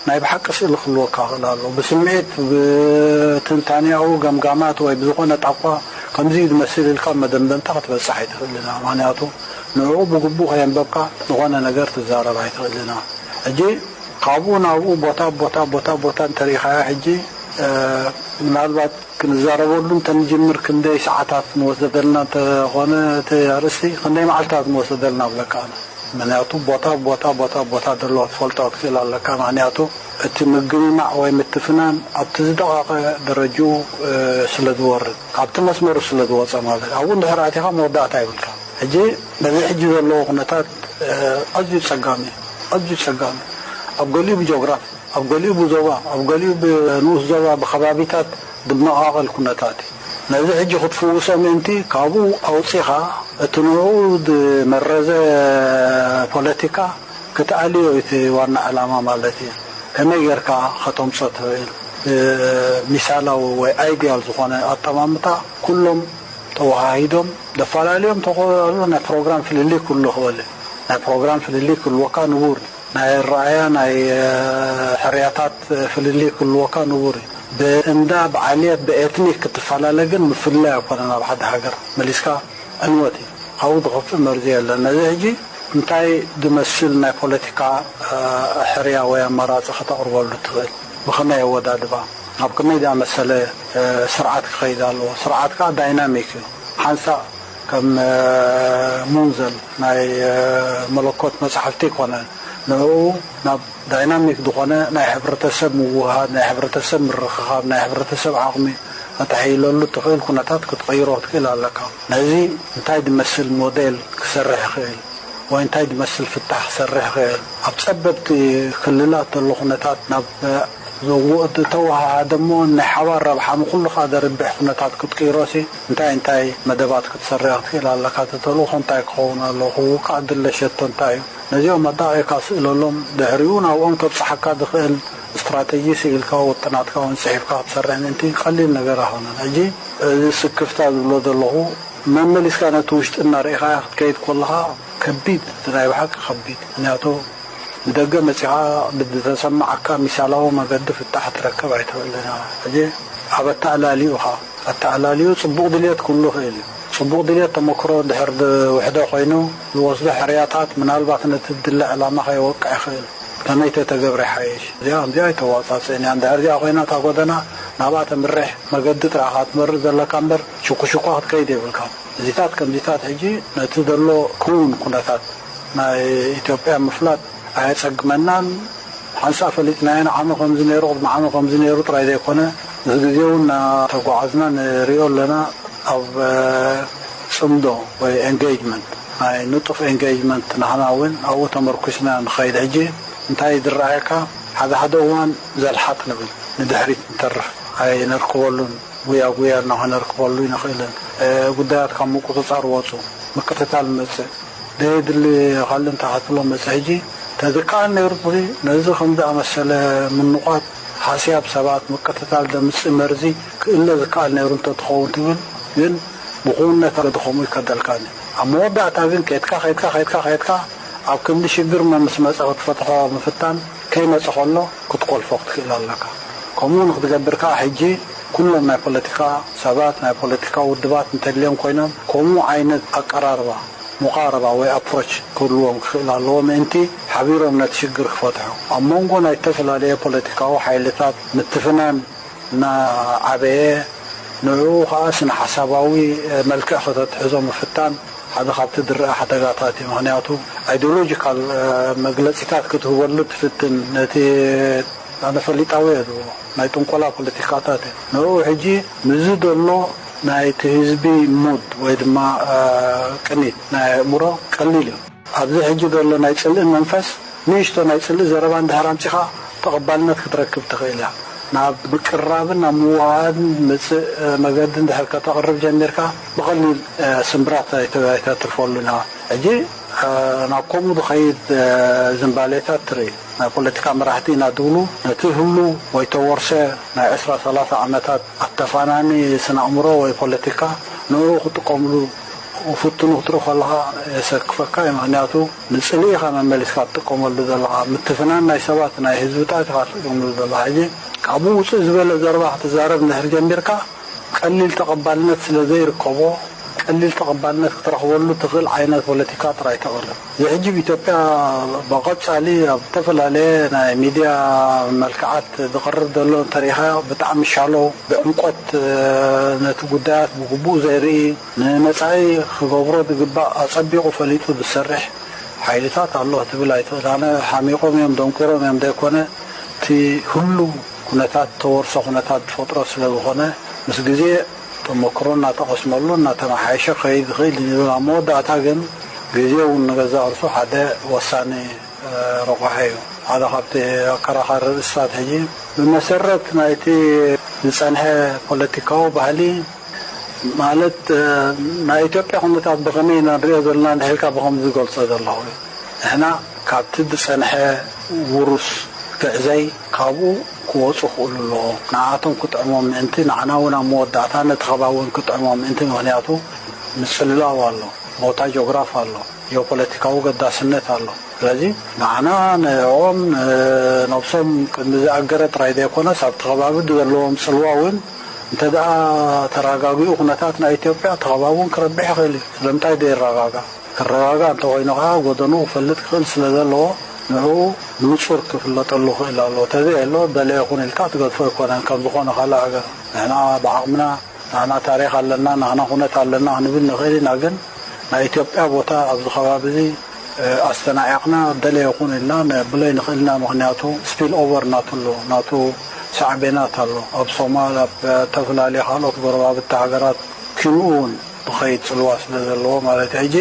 ናይ ብሓቂ ስእሊ ክህልወካ ክእል ኣሎ። ብስምዒት፣ ብትንታኔያዊ ገምጋማት ወይ ብዝኾነ ጣቋ ከምዚ እዩ ዝመስል ኢልካ መደምደምታ ክትበጽሕ ኣይትኽእልን ኢኻ። ምኽንያቱ ንዕኡ ብግቡእ ከየንበብካ ዝኾነ ነገር ትዛረብ ኣይትኽእልን ኢኻ። ሕጂ ካብኡ ናብኡ ቦታ ቦታ ቦታ ቦታ እንተሪኢኻዮ ሕጂ፣ እ፣ ምናልባት ክንዛረበሉ እንተንጅምር ክንደይ ሰዓታት ንወሰደልና እንተኾነ እቲ ኣርእስቲ ክንደይ መዓልታት ንወሰደልና እብለካ ኣነ። ምኽንያቱ ቦታ ቦታ ቦታ ቦታ ዘለዎ ክትፈልጦ ክትክእል ኣለካ። ምኽንያቱ እቲ ምግምማዕ ወይ ምትፍናን ኣብቲ ዝደቐቐ ደረጅኡ፣ እ፣ ስለ ዝወርድ፣ ካብቲ መስመሩ ስለ ዝወጸ ማለት እዩ። ኣብኡ እንድሕር ኣቲኻ መወዳእታ ይብልካ። ሕጂ ነዚ ሕጂ ዘለዎ ኩነታት፣ እ፣ ኣዝዩ ጸጋሚ እዩ። ኣዝዩ ጸጋሚ እዩ። ኣብ ገሊኡ ብጂኦግራፊ፣ ኣብ ገሊኡ ብዞባ፣ ኣብ ገሊኡ ብንኡስ ዞባ፣ ብከባቢታት ዝመቓቐል ኩነታት እዩ። ነዚ ሕጂ ክትፍውሶ ምእንቲ ካብኡ ኣውጺኻ እቲ ንዕኡ ዝመረዘ ፖለቲካ ክትኣልዮ እዩ እቲ ዋና ዕላማ ማለት እዩ። ከመይ ጌርካ ከተምጾ ትኽእል? እ፣ ሚሳላዊ ወይ ኣይዲያል ዝኾነ ኣጠማምታ ኩሎም ተወሃሂዶም ዘፈላለዮም ተኾ-፣ ናይ ፕሮግራም ፍልልይ ክህሉ ይኽእል እዩ። ናይ ፕሮግራም ፍልልይ ክህልወካ ንቡር እዩ። ናይ ኣረኣእያ፣ ናይ፣ እ፣ ሕርያታት ፍልልይ ክህልወካ ንቡር እዩ። ብእንዳ፣ ብዓልየት፣ ብኤትኒክ ክትፈላለ ግን ምፍልላይ ኣይኮነን ኣብ ሓደ ሃገር። መሊስካ ዕንወት እዩ። ካብኡ ዝኸፍእ መርዚ የለን። ነዚ ሕጂ እንታይ ዝመስል ናይ ፖለቲካ፣ እ፣ ሕርያ ወይ ኣማራጺ ከተቕርበሉ ትኽእል? ብኸመይ ኣወዳድባ? ኣብ ከመይ ዝኣመሰለ፣ እ፣ ስርዓት ክኸይድ ኣለዎ? ስርዓት ከኣ ዳይናሚክ እዩ። ሓንሳእ ከም፣ እ፣ ሙንዘል ናይ፣ እ፣ መለኮት መጻሕፍቲ ኣይኮነን። ንዕኡ ናብ ዳይናሚክ ዝኾነ ናይ ሕብረተሰብ ምውህሃድ፣ ናይ ሕብረተሰብ ምርኽኻብ፣ ናይ ሕብረተሰብ ዓቕሚ ከተሐይለሉ እትኽእል ኩነታት ክትቕይሮ ክትክእል ኣለካ። ነዚ እንታይ ዝመስል ሞዴል ክሰርሕ ይኽእል ወይ እንታይ ዝመስል ፍታሕ ክሰርሕ ይኽእል? ኣብ ጸበብቲ ክልላት ዘሎ ኩነታት ናብ ዘው-፣ ዝተወሃሃደ እሞ ናይ ሓባር ረብሓ ንኹሉ ከኣ ዘርብሕ ኩነታት ክትቅይሮሲ እንታይ እንታይ መደባት ክትሰርሕ ክትክእል ኣለካ? እቲ ተልእኾ እንታይ ክኸውን ኣለዎ? ክውካእ ዝድለ ሸቶ እንታይ እዩ? ነዚኦም ኣጣቒዕካ ስእለሎም፣ ድሕሪኡ ናብኦም ከብጽሓካ ዝኽእል ስትራተጂ ስኢልካ፣ ውጥናትካ እውን ጽሒፍካ ክትሰርሕ ምእንቲ ቀሊል ነገር ኣይኮነን። ሕጂ እዚ ስክፍታ ዝብሎ ዘለኹ፣ መመሊስካ ነቲ ውሽጢ እናርኢኻዮ ክትከይድ ከለኻ ከቢድ፣ እቲ ናይ ብሓቂ ከቢድ። ምኽንያቱ ብደገ መጺኻ ብዝተሰማዓካ ሚሳላዊ መገዲ ፍታሕ ትረክብ ኣይትኽእልን ኢኻ። ሕጂ ኣብ ኣተኣላልዩኻ፣ ኣተኣላልዩ ጽቡቕ ድልየት ክህሉ ይኽእል እዩ። ጽቡቕ ድልየት ተመክሮ እንድሕር ዝውሕዶ ኮይኑ፣ ዝወስዶ ሕርያታት ምናልባት ነቲ ዝድለ ዕላማ ከየወቅዕ ይኽእል። ከመይ ተተገብረ ይሓይሽ? እዚኣ ከምዚኣ ኣይተዋጻጽእን እያ። እንድሕር እዚኣ ኮይና እታ ጎደና ናብኣ ተምርሕ፣ መገዲ ጥራኻ ክትመርጽ ዘለካ እምበር ሽኩሽኳ ክትከይድ የብልካ። እዚታት ከምዚታት ሕጂ ነቲ ዘሎ ክውን ኩነታት ናይ ኢትዮጵያ ምፍላጥ ኣየጸግመናን። ሓንሳእ ፈሊጥናዮ፣ ንዓመ ከምዚ ነይሩ፣ ቅድሚ ዓመ ከምዚ ነይሩ ጥራይ ዘይኮነ፣ ምስ ግዜ እውን እናተጓዓዝና ንሪኦ ኣለና። ኣብ፣ እ፣ ጽምዶ ወይ ኤንጌጅመንት፣ ናይ ንጡፍ ኤንጌጅመንት ንሕና እውን ኣብኡ ተመርኩስና ንኸይድ። ሕጂ እንታይ ዝረኣየካ፣ ሓደ ሓደ እዋን ዘልሓጥ ንብል፣ ንድሕሪት ንተርፍ፣ ኣይነርክበሉን፣ ጉያ ጉያ እናኾነ ርክበሉ ይንኽእልን። እ፣ ጉዳያት ካብ ምቁጽጻር ወጹ፣ ምቅትታል መጽእ፣ ደየድሊ ካልእ እንተ ክትብሎ መጽእ። ሕጂ ተዝከኣል ነይሩ፣ ነዚ ከም ዝኣመሰለ ምንቋት፣ ሓስያብ ሰባት፣ ምቅትታል ዘምጽእ መርዚ ክእለ ዝከኣል ነይሩ እንተትኸውን ትብል፣ ግን ብኽውነት ገለ ከምኡ ይከደልካኒ። ኣብ መወዳእታ ግን ከድካ፣ ከድካ፣ ከድካ፣ ከድካ፣ ኣብ ክንዲ ሽግር መ-፣ ምስ መጸ ክትፈትሖ ምፍታን፣ ከይመጸ ከሎ ክትቆልፎ ክትክእል ኣለካ። ከምኡ ንክትገብር ከኣ ሕጂ ኩሎም ናይ ፖለቲካ ሰባት፣ ናይ ፖለቲካ ውድባት እንተልዮም ኮይኖም፣ ከምኡ ዓይነት ኣቀራርባ፣ ሙቓረባ ወይ ኣፕሮች ክህልዎም ክኽእል ኣለዎ፣ ምእንቲ ሓቢሮም ነቲ ሽግር ክፈትሑ። ኣብ መንጎ ናይ ዝተፈላለየ ፖለቲካዊ ሓይልታት ምትፍናን እናዓበየ፣ ንዕኡ ኸኣ ስነ ሓሳባዊ መልክዕ ከተትሕዞ ምፍታን ሓደ ካብቲ ዝረኣ ሓደጋታት እዩ። ምኽንያቱ ኣይዲዮሎጂካል መግለጺታት ክትህበሉ ትፍትን፣ ነቲ ኣነ ፈሊጣዊ እየ ዝብሎ ናይ ጥንቆላ ፖለቲካታት እዩ። ንኡ ሕጂ ምስዚ ዘሎ ናይቲ ህዝቢ ሙድ ወይ ድማ ቅኒት ናይ ኣእምሮ ቀሊል እዩ። ኣብዚ ሕጂ ዘሎ ናይ ጽልኢ መንፈስ ንእሽቶ ናይ ጽልኢ ዘረባ እንድሕር ኣምጺኻ ተቐባልነት ክትረክብ ትኽእል እያ። ናብ ምቅርራብን ናብ ምውሃሃድን ዝመጽእ መገዲ እንድሕር ከተቕርብ ጀሚርካ ብቐሊል ስምብራት ኣይተ- ኣይተትርፈሉን ኢኻ። ሕጂ ናብ ከምኡ ዝኸይድ ዝንባሌታት ትርኢ። ናይ ፖለቲካ መራሕቲ ኢና ዝብሉ ነቲ ህሉ ወይ ተወርሰ ናይ ዕስራ ሰላሳ ዓመታት ኣተፋናኒ ስነ ኣእምሮ ወይ ፖለቲካ ንኡ ክጥቀምሉ ፍትኑ ክትርኢ ከለኻ የሰክፈካ እዩ። ምኽንያቱ ንጽልኢ ኢኻ መመሊስካ ትጥቀመሉ ዘለኻ፣ ምትፍናን ናይ ሰባት ናይ ህዝብታት ኢኻ ትጥቀመሉ ዘለኻ። ሕጂ ካብኡ ውፅእ ዝበለ ዘረባ ክትዛረብ እንድሕር ጀሚርካ ቀሊል ተቐባልነት ስለ ዘይርከቦ ቀሊል ተቐባልነት ክትረኽበሉ ትኽእል ዓይነት ፖለቲካ ጥራይ ተቕርብ። እዚ ሕጂ ኣብ ኢትዮጵያ ብቐጻሊ ኣብ ዝተፈላለየ ናይ ሚድያ መልክዓት ዝቐርብ ዘሎ እንተሪኢኻዮ ብጣዕሚ ሻሎ ብዕምቆት ነቲ ጉዳያት ብግቡእ ዘይርኢ ንመጻኢ ክገብሮ ዝግባእ ኣጸቢቑ ፈሊጡ ዝሰርሕ ሓይልታት ኣሎ ክትብል ኣይትኽእል። ኣነ ሓሚቖም እዮም ደንቁሮም እዮም ዘይኮነ እቲ ህሉ ኩነታት ተወርሶ ኩነታት ዝፈጥሮ ስለ ዝኾነ ምስ ግዜ ተመክሮ እናተቐስመሉ እናተመሓየሸ ክኸይድ ዝኽእል እዩ። ኣብ መወዳእታ ግን ግዜ እውን ንገዛእ ርእሱ ሓደ ወሳኒ ረቋሒ እዩ። ሓደ ካብቲ ኣከራኻሪ ርእስታት ሕጂ ብመሰረት ናይቲ ዝጸንሐ ፖለቲካዊ ባህሊ ማለት ናይ ኢትዮጵያ ኩነታት ብኸመይ ኢና ንሪኦ ዘለና እንድሕልካ ብኸምዚ ዝገልጾ ዘለኹ እዩ። ንሕና ካብቲ ዝጸንሐ ውሩስ ግዕዘይ ካብኡ ክወፁ ክእሉ ኣለዎ። ንዓቶም ክጥዕሞም ምእንቲ ንዓና እውን ኣብ መወዳእታ ነቲ ከባቢ እውን ክጥዕሞም ምእንቲ ምክንያቱ ምጽልላው ኣሎ፣ ቦታ ጂኦግራፍ ኣሎ፣ ጂኦፖለቲካዊ ገዳስነት ኣሎ። ስለዚ ንዓና ንዕኦም ነብሶም ቅድሚ ዝኣገረ ጥራይ ዘይኮነስ ኣብቲ ከባቢ ዘለዎም ጽልዋ እውን እንተ ደኣ ተረጋጊኡ ኩነታት ናይ ኢትዮጵያ እቲ ከባቢ እውን ክረብሕ ይኽእል እዩ። ስለምንታይ ዘይረጋጋእ? ክረጋጋእ እንተኾይኑ ከዓ ጎደንኡ ክፈልጥ ክኽእል ስለ ዘለዎ ንዕኡ ብንጹር ክፍለጠሉ ክኽእል ኣለዎ። ተዘየሎ ደለየ ይኹን ኢልካ ትገድፎ ኣይኮነን ከም ዝኾነ ካልእ ሃገር። ንሕና ብዓቕምና ንሕና ታሪኽ ኣለና፣ ንሕና ኩነት ኣለና ክንብል ንኽእል ኢና፣ ግን ናይ ኢትዮጵያ ቦታ ኣብዚ ከባቢ እዚ ኣስተናዒቕና ደለየ ይኹን ኢልና ነብሎ ኣይንኽእል ኢና። ምኽንያቱ ስፒል ኦቨር ናቱ ኣሎ፣ ናቱ ሳዕቤናት ኣሎ። ኣብ ሶማል፣ ኣብ ዝተፈላለዩ ካልኦት ጎረባብቲ ሃገራት ኪንኡ እውን ብኸይድ ጽልዋ ስለ ዘለዎ ማለት እዩ። ሕጂ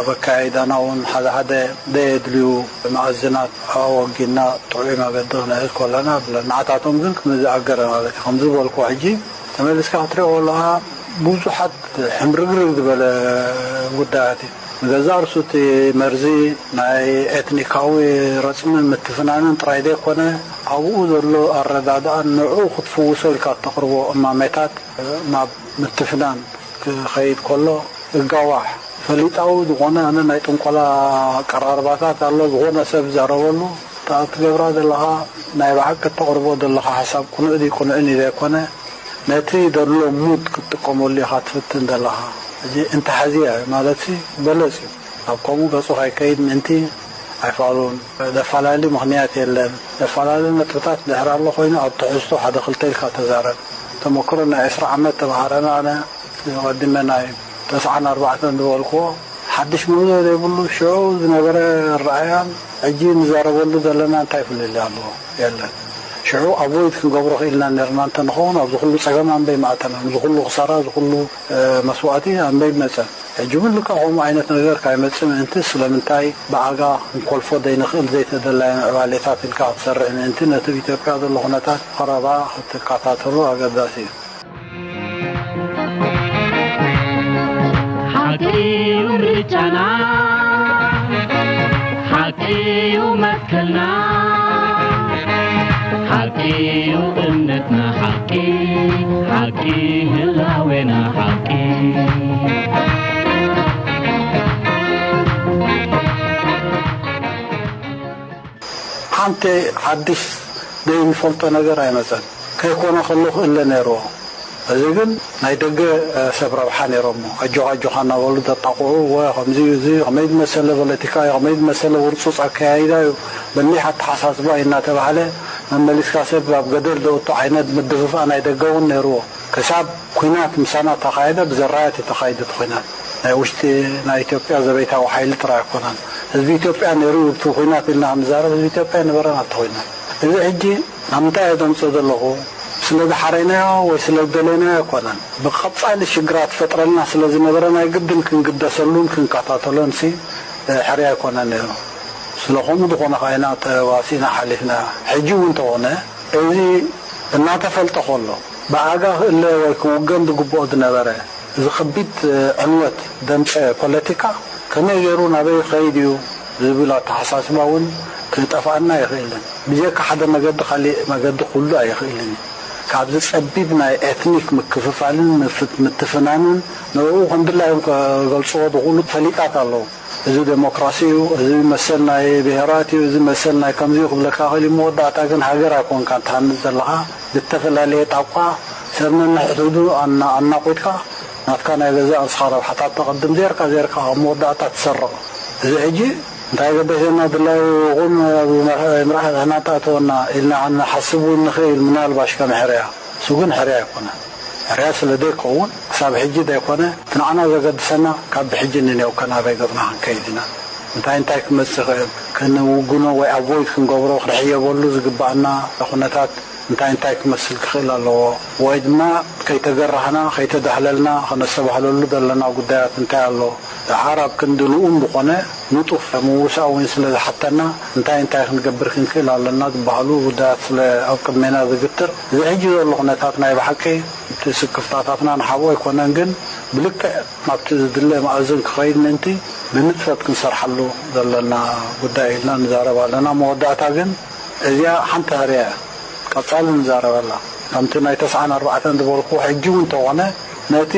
ኣብ ኣካያይዳና እውን ሓደ ሓደ ዘየድልዩ መኣዝናት ኣወጊድና ጥዑይ መገዲ ክንሕዝ ከለና ብለን ንዓታቶም ግን ክምዝኣገረ ማለት እዩ። ከም ዝበልኩ ሕጂ ተመሊስካ ክትሪኦ ከለኻ ብዙሓት ሕምርግርግ ዝበለ ጉዳያት እዩ። ንገዛእ ርእሱ እቲ መርዚ ናይ ኤትኒካዊ ረጽምን ምትፍናንን ጥራይ ዘይኮነ ኣብኡ ዘሎ ኣረዳድኣን ንዕኡ ክትፍውሶ ኢልካ እተቕርቦ እማሜታት ናብ ምትፍናን ክኸይድ ከሎ እጋዋሕ ፈሊጣዊ ዝኾነ ኣነ ናይ ጥንቆላ ኣቀራርባታት ኣሎ። ዝኾነ ሰብ ዝዛረበሉ እታ ትገብራ ዘለኻ ናይ ብሓቂ እተቕርቦ ዘለኻ ሓሳብ ቅኑዕ ድዩ ቅኑዕን እዩ ዘይኮነ ነቲ ዘሎ ሙድ ክትጥቀመሉ ኢኻ ትፍትን ዘለኻ። እዚ እንተሓዝያ ማለት ሲ በለጽ እዩ። ኣብ ከምኡ ገጹ ከይከይድ ምእንቲ ኣይፋሉን። ዘፈላሊ ምኽንያት የለን። ዘፈላሊ ነጥብታት ድሕር ኣሎ ኮይኑ ኣብ ትሕዝቶ ሓደ ክልተ ኢልካ ተዛረብ። ተመክሮ ናይ ዕስራ ዓመት ተምሃረና ኣነ ቀዲመ ናይ ተስዓን ኣርባዕተን ዝበልክዎ ሓድሽ ምህዞ ዘይብሉ ሽዑ ዝነበረ ኣረኣያን ሕጂ ንዛረበሉ ዘለና እንታይ ፍልልይ ኣለዎ? የለን። ሽዑ ኣቮይድ ክንገብሮ ክኢልና ነርና እንተንኸውን ኣብዚ ኩሉ ጸገም ኣንበይ ምኣተና፣ ኣብዚ ኩሉ ክሳራ፣ እዚ ኩሉ መስዋእቲ ኣንበይ መጸን። ሕጂ እውን ልክዕ ከምኡ ዓይነት ነገር ካይመጽእ ምእንቲ ስለምንታይ ብኣጋ ክንኮልፎ ዘይንኽእል ዘይተደላየ ምዕባሌታት ኢልካ ክትሰርዕ ምእንቲ ነቲ ኣብ ኢትዮጵያ ዘሎ ኩነታት ብቐረባ ክትከታተሎ ኣገዳሲ እዩ። ሓቂ እዩ ምርጫና፣ ሓቂ እዩ መትከልና፣ ሓቂ እዩ እምነትና፣ ሓቂ ሓቂ ህላዌና ሓቂ። ሓንቲ ሓድሽ ዘይንፈልጦ ነገር ኣይመጸን። ከይኮነ ከሎ ክእለ ነይርዎ። እዚ ግን ናይ ደገ ሰብ ረብሓ ነይሮሞ። ኣጆኻ ኣጆኻ እናበሉ ዘጣቕዑ፣ ወ ከምዚ እዩ፣ እዚ ከመይ ዝመሰለ ፖለቲካ እዩ፣ ከመይ ዝመሰለ ውርፁፅ ኣከያይዳ እዩ፣ በሊሕ ኣተሓሳስባ እዩ እናተባህለ መመሊስካ ሰብ ኣብ ገደል ዘእቱ ዓይነት ምድፍፋእ ናይ ደገ እውን ነይርዎ። ክሳብ ኲናት ምሳና ተኻየደ፣ ብዘራያት እዩ ተኻይዱ እቲ ኲናት። ናይ ውሽጢ ናይ ኢትዮጵያ ዘቤታዊ ሓይሊ ጥራይ ኣይኮነን። ህዝቢ ኢትዮጵያ ነይሩ እዩ፣ እቲ ኲናት ኢልና ክንዛረብ ህዝቢ ኢትዮጵያ ኣይነበረን ኣብቲ ኲናት። እዚ ሕጂ ኣብ ምንታይ እየ ዘምፅኦ ዘለኹ? ስለ ዝሓረይናዮ ወይ ስለ ዝደለይናዮ ኣይኮነን። ብቐፃሊ ሽግራት ፈጥረልና ስለ ዝነበረ ናይ ግድን ክንግደሰሉን ክንከታተሎን ሲ ሕርያ ኣይኮነን ነይሩ። ስለ ከምኡ ዝኾነ ከዓ ኢና ተዋሲእና ሓሊፍና። ሕጂ እውን እንተኾነ እዚ እናተፈልጠ ከሎ ብኣጋ ክእለ ወይ ክውገን ዝግብኦ ዝነበረ እዚ ከቢድ ዕንወት ዘምፀ ፖለቲካ ከመይ ገይሩ ናበይ ይኸይድ እዩ ዝብል ኣተሓሳስባ እውን ክጠፍኣና ኣይኽእልን። ብጀካ ሓደ መገዲ ካሊእ መገዲ ክህሉ ኣይኽእልን እዩ። ካብዚ ጸቢብ ናይ ኤትኒክ ምክፍፋልን ምፍ- ምትፍናንን ንዕኡ ከም ድላዮም ከገልጽዎ ዝኽእሉ ፈሊጣት ኣለዉ። እዚ ዴሞክራሲ እዩ፣ እዚ መሰል ናይ ብሄራት እዩ፣ እዚ መሰል ናይ ከምዚ እዩ ክብለካ ይኽእል እዩ። መወዳእታ ግን ሃገር ኣይኮንካን ትሃንጽ ዘለኻ። ብተፈላለየ ጣቋ ሰብ ነንሕድሕዱ ኣና- ኣናቑትካ ናትካ ናይ ገዛእ ርእስኻ ረብሓታት ተቐድም ዜርካ ዜርካ ኣብ መወዳእታ ትሰርቕ። እዚ ሕጂ እንታይ ገደሰና ድላዩ ይኹን ኣብ መርሐ- መርሐ ድሕና ተእተወና ኢልና ንሓስብ እውን ንኽእል ምናልባሽ ከም ሕርያ። እሱ ግን ሕርያ ኣይኮነን። ሕርያ ስለ ዘይከውን ክሳብ ሕጂ ዘይኮነ እቲ ንዓና ዘገድሰና ካብ ብሕጂ ንኔው ከናበይ ገጽና ክንከይድ ኢና። እንታይ እንታይ ክመጽእ ይኽእል ክንውግኖ ወይ ኣቮይድ ክንገብሮ ክንሕየበሉ ዝግባኣና ኩነታት እንታይ እንታይ ክመስል ክኽእል ኣለዎ ወይ ድማ ከይተገራህና ከይተዳህለልና ከነስተባህለሉ ዘለና ጉዳያት እንታይ ኣሎ? ደሓር ኣብ ክንዲ ንኡም ዝኾነ ንጡፍ ምውሳእ እውን ስለ ዝሓተና እንታይ እንታይ ክንገብር ክንክእል ኣለና ዝበሃሉ ጉዳያት ስለ ኣብ ቅድሜና ዝግትር እዚ ሕጂ ዘሎ ኩነታት ናይ ብሓቂ እቲ ስክፍታታትና ንሓብኦ ኣይኮነን ግን ብልክዕ ናብቲ ዝድለ መኣዝን ክኸይድ ምእንቲ ብንጥፈት ክንሰርሓሉ ዘለና ጉዳይ ኢልና ንዛረብ ኣለና። መወዳእታ ግን እዚኣ ሓንቲ ህርያ እያ። ቀጻሊ ንዛረበላ። ከምቲ ናይ ተስዓን ኣርባዕተን ዝበልኩ ሕጂ እውን እንተኾነ ነቲ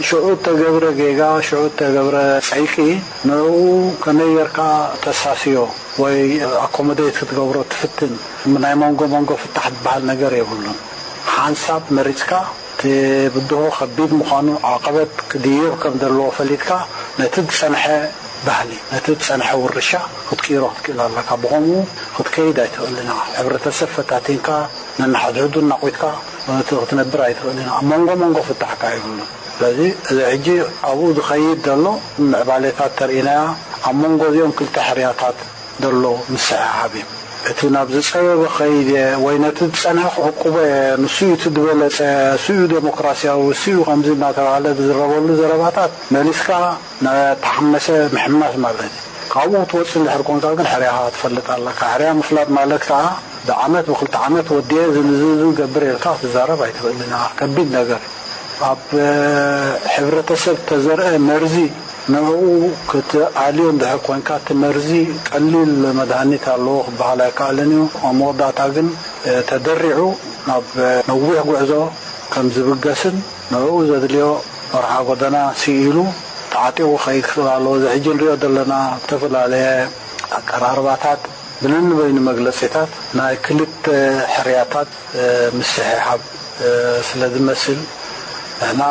ሽዑ እተገብረ ጌጋ፣ ሽዑ እተገብረ ጸይቂ ንዕኡ ከመይ ጌርካ ተሳስዮ ወይ ኣኮሞዴት ክትገብሮ ትፍትን ናይ መንጎ መንጎ ፍታሕ ዝበሃል ነገር የብሉን። ሓንሳብ መሪጽካ እቲ ብድሆ ከቢድ ምዃኑ ዓቐበት ክድይብ ከም ዘለዎ ፈሊጥካ ነቲ ዝጸንሐ ባህሊ ነቲ ዝጸንሐ ውርሻ ክትቅይሮ ክትክእል ኣለካ። ብኸምኡ ክትከይድ ኣይትኽእልን ኢኻ። ሕብረተሰብ ፈታቲንካ ነንሓድሕዱ እናቑትካ ክትነብር ኣይትኽእልን ኢኻ። ኣብ መንጎ መንጎ ፍታሕካ የብሉን። ስለዚ እዚ ሕጂ ኣብኡ ዝኸይድ ዘሎ ምዕባሌታት ተርእናያ ኣብ መንጎ እዚኦም ክልተ ሕርያታት ዘሎ ምስሕሓብ እዩ። እቲ ናብ ዝጸበበ ከይድ እየ ወይ ነቲ ዝጸንሐ ክዕቁቦ እየ፣ ንሱ እዩ እቲ ዝበለጸ፣ እሱ እዩ ዴሞክራሲያዊ፣ እሱ እዩ ከምዚ እናተባህለ ዝዝረበሉ ዘረባታት መሊስካ ነተሓመሰ ምሕማስ ማለት እዩ። ካብኡ ክትወጽእ እንድሕር ኮንካ ግን ሕርያኻ ክትፈልጥ ኣለካ። ሕርያ ምፍላጥ ማለት ከዓ ብዓመት ብክልተ ዓመት ወዲኤ ዝንዝዝን ገብር ኢልካ ክትዛረብ ኣይትኽእልን ኢኻ። ከቢድ ነገር ኣብ ሕብረተሰብ ተዘርአ መርዚ ንዕኡ ክትኣልዮ እንድሕር ኮንካ እቲ መርዚ ቀሊል መድሃኒት ኣለዎ ክበሃል ኣይከኣልን እዩ። ኣብ መወዳእታ ግን ተደሪዑ ናብ ነዊሕ ጉዕዞ ከም ዝብገስን ንዕኡ ዘድልዮ መርሓ ጎደና ስኢሉ ተዓጢቑ ክኸይድ ክኽእል ኣለዎ። እዚ ሕጂ ንሪኦ ዘለና ዝተፈላለየ ኣቀራርባታት ብነንበይኑ መግለጺታት ናይ ክልተ ሕርያታት ምስሕሓብ ስለ ዝመስል ንሕና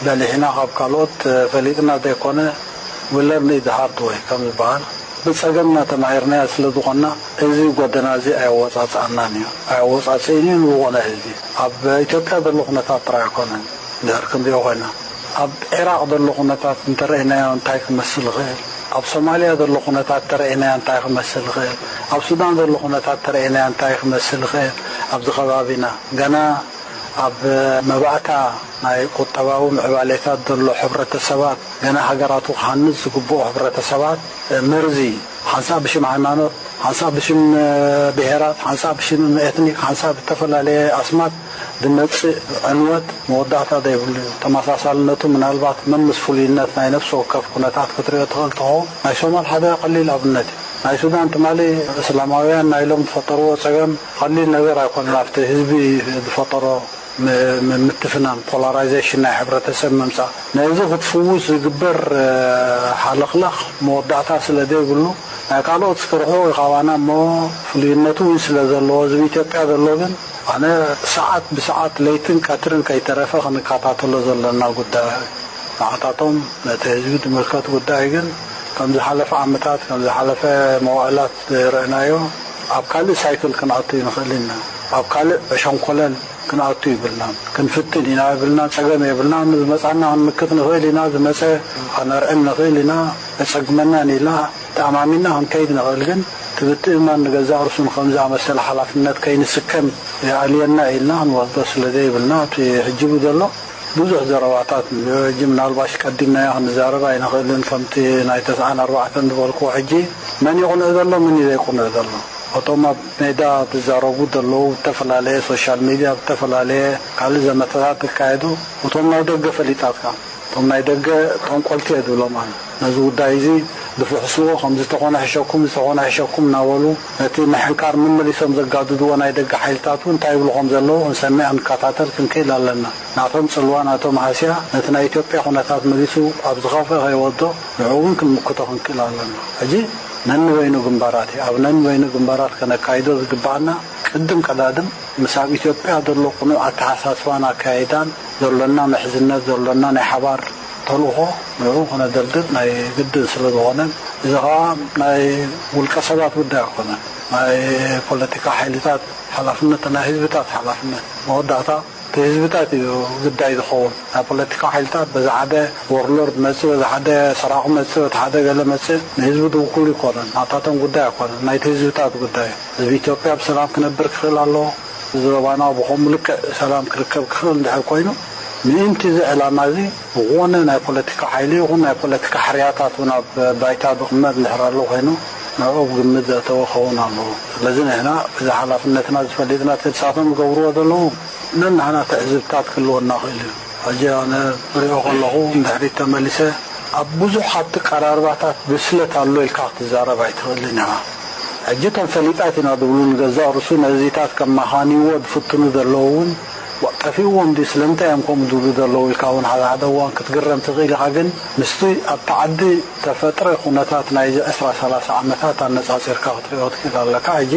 በሊሕና ካብ ካልኦት ፈሊጥና ዘይኮነ we learn the hard way ከም ዝበሃል ብጸገምና ተማሂርናዮ ስለ ዝኾንና እዚ ጎደና እዚ ኣየወጻጽኣናን እዩ ኣየወጻጽእን እዩ ንዝኾነ ህዝቢ ኣብ ኢትዮጵያ ዘሎ ኩነታት ጥራይ ኣይኮነን እንድሕር ክንሪኦ ኮይና ኣብ ዒራቕ ዘሎ ኩነታት እንተረእናዮ እንታይ ክመስል ይኽእል ኣብ ሶማልያ ዘሎ ኩነታት ተረእናዮ እንታይ ክመስል ይኽእል ኣብ ሱዳን ዘሎ ኩነታት ተረእናዮ እንታይ ክመስል ይኽእል ኣብዚ ከባቢና ገና ኣብ መባእታ ናይ ቁጠባዊ ምዕባሌታት ዘሎ ሕብረተሰባት ገና ሃገራቱ ክሃንጽ ዝግብኦ ሕብረተሰባት መርዚ ሓንሳእ ብሽም ሃይማኖት ሓንሳእ ብሽም ብሄራት ሓንሳእ ብሽም ኤትኒክ ሓንሳእ ብተፈላለየ ኣስማት ዝመጽእ ዕንወት መወዳእታ ዘይብሉ እዩ። ተመሳሳልነቱ ምናልባት መምስ ፍሉይነት ናይ ነፍሲ ወከፍ ኩነታት ክትሪኦ ትኽእል ትኸውን። ናይ ሶማል ሓደ ቀሊል ኣብነት እዩ። ናይ ሱዳን ትማሊ እስላማውያን ናይሎም ዝፈጠርዎ ጸገም ቀሊል ነገር ኣይኮነን ኣብቲ ህዝቢ ዝፈጠሮ ምትፍናን ፖላራይዜሽን ናይ ሕብረተሰብ ምምፃእ ነዚ ክትፍውስ ዝግበር ሃለኽለኽ መወዳእታ ስለ ዘይብሉ ናይ ካልኦት እስክርሑ ወይ ካባና እሞ ፍሉይነቱ እውን ስለ ዘለዎ እዚ ኢትዮጵያ ዘሎ ግን ኣነ ሰዓት ብሰዓት ለይትን ቀትርን ከይተረፈ ክንከታተሎ ዘለና ጉዳይ እዩ። ንዓታቶም ነቲ ህዝቢ ዝምልከት ጉዳይ ግን ከም ዝሓለፈ ዓመታት ከም ዝሓለፈ መዋእላት ዝረእናዮ ኣብ ካልእ ሳይክል ክንኣቱ ንኽእል ኢና። ኣብ ካልእ ሸንኮለል ክንኣቱ ይብልናን ክንፍትን ኢና ይብልና ጸገም የብልናን። ዝመጻና ክንምክት ንኽእል ኢና። ዝመጸ ከነርዕም ንኽእል ኢና። የጸግመናን ኢልና ተኣማሚና ክንከይድ ንኽእል ግን እቲ ምትእምማን ንገዛእ ርእሱን ከም ዝኣመሰለ ሓላፍነት ከይንስከም ይኣልየና ኢልና ክንወስዶ ስለ ዘይብልና እቲ ሕጂ ዘሎ ብዙሕ ዘረባታት ሕጂ ምናልባሽ ቀዲምናዮ ክንዛረብ ኣይንኽእልን ከምቲ ናይ ተስዓን ኣርባዕተን ዝበልክዎ ሕጂ መን ይቕንዕ ዘሎ መን እዩ ዘይቅንዕ ዘሎ እቶም ኣብ ሜዳ ዝዛረቡ ዘለዉ ብተፈላለየ ሶሻል ሚድያ ብተፈላለየ ካልእ ዘመተታት ዝካየዱ እቶም ናይ ደገ ፈሊጣትካ እቶም ናይ ደገ ጠንቆልቲ እየ ዝብሎም ኣነ ነዚ ጉዳይ እዚ ዝፍሕስዎ ከም ዝተኾነ ሕሸኩም ዝተኾነ ሕሸኩም እናበሉ ነቲ ምሕንካር መመሊሶም ዘጋድድዎ ናይ ደገ ሓይልታት እውን እንታይ ይብሉ ከም ዘለዉ ክንሰምዕ ክንከታተል ክንክእል ኣለና። ናቶም ጽልዋ ናቶም ሃስያ ነቲ ናይ ኢትዮጵያ ኩነታት መሊሱ ኣብ ዝኸፍአ ከይወዶ ንዕኡ እውን ክንምክቶ ክንክእል ኣለና። ሕጂ ነንበይኑ ግንባራት እዩ። ኣብ ነንበይኑ ግንባራት ከነካይዶ ዝግብኣና ቅድም ቀዳድም ምስ ኣብ ኢትዮጵያ ዘሎ ቅኑዕ ኣተሓሳስባን ኣካያይዳን ዘሎና ምሕዝነት ዘሎና ናይ ሓባር ተልእኾ ንዕኡ ከነደልድል ናይ ግድን ስለ ዝኾነ እዚ ኸዓ ናይ ውልቀ ሰባት ጉዳይ ኣይኮነን። ናይ ፖለቲካ ሓይልታት ሓላፍነት ናይ ህዝብታት ሓላፍነት መወዳእታ እቲ ህዝብታት እዩ ግዳይ ዝኸውን። ናይ ፖለቲካ ሓይልታት በዚ ሓደ ወርሎርድ መፅእ በዚ ሓደ ሰራቂ መፅእ በቲ ሓደ ገለ መፅእ ንህዝቢ ዝውክሉ ኣይኮነን። ናታቶም ጉዳይ ኣይኮነን። ናይቲ ህዝብታት ጉዳይ እዩ። ህዝቢ ኢትዮጵያ ብሰላም ክነብር ክኽእል ኣለዎ። እዚ ዞባና ብኸምኡ ልክዕ ሰላም ክርከብ ክኽእል እንድሕር ኮይኑ ምእንቲ እዚ ዕላማ እዚ ዝኾነ ናይ ፖለቲካ ሓይሊ ይኹን ናይ ፖለቲካ ሕርያታት እውን ኣብ ባይታ ዝቕመጥ እንድሕር ኣሎ ኮይኑ ንዕኡ ኣብ ግምት ዘእተወ ክኸውን ኣለዎ። ስለዚ ንሕና እዚ ሓላፍነትና ዝፈሊጥና እቲ ንሳቶም ዝገብርዎ ዘለዉ ነንሕና ትዕዝብታት ክህልወና ይኽእል እዩ። ሕጂ ኣነ ዝሪኦ ከለኹ ንድሕሪት ተመሊሰ ኣብ ብዙሕ ኣብቲ ቀራርባታት ብስለት ኣሎ ኢልካ ክትዛረብ ኣይትኽእልን ኢኻ። ሕጂ እቶም ፈሊጣት ኢና ዝብሉ ንገዛእ ርእሱ ነዚታት ከመኻንይዎ ዝፍትኑ ዘለዉ እውን ጠፊእዎም ድዩ ስለምንታይ እዮም ከምኡ ዝብሉ ዘለዉ ኢልካ እውን ሓደ ሓደ እዋን ክትግረም ትኽእል ኢኻ። ግን ምስቲ ኣብቲ ዓዲ ተፈጥረ ኩነታት ናይዚ ዕስራ ሰላሳ ዓመታት ኣነጻጺርካ ክትሪኦ ትኽእል ኣለካ። ሕጂ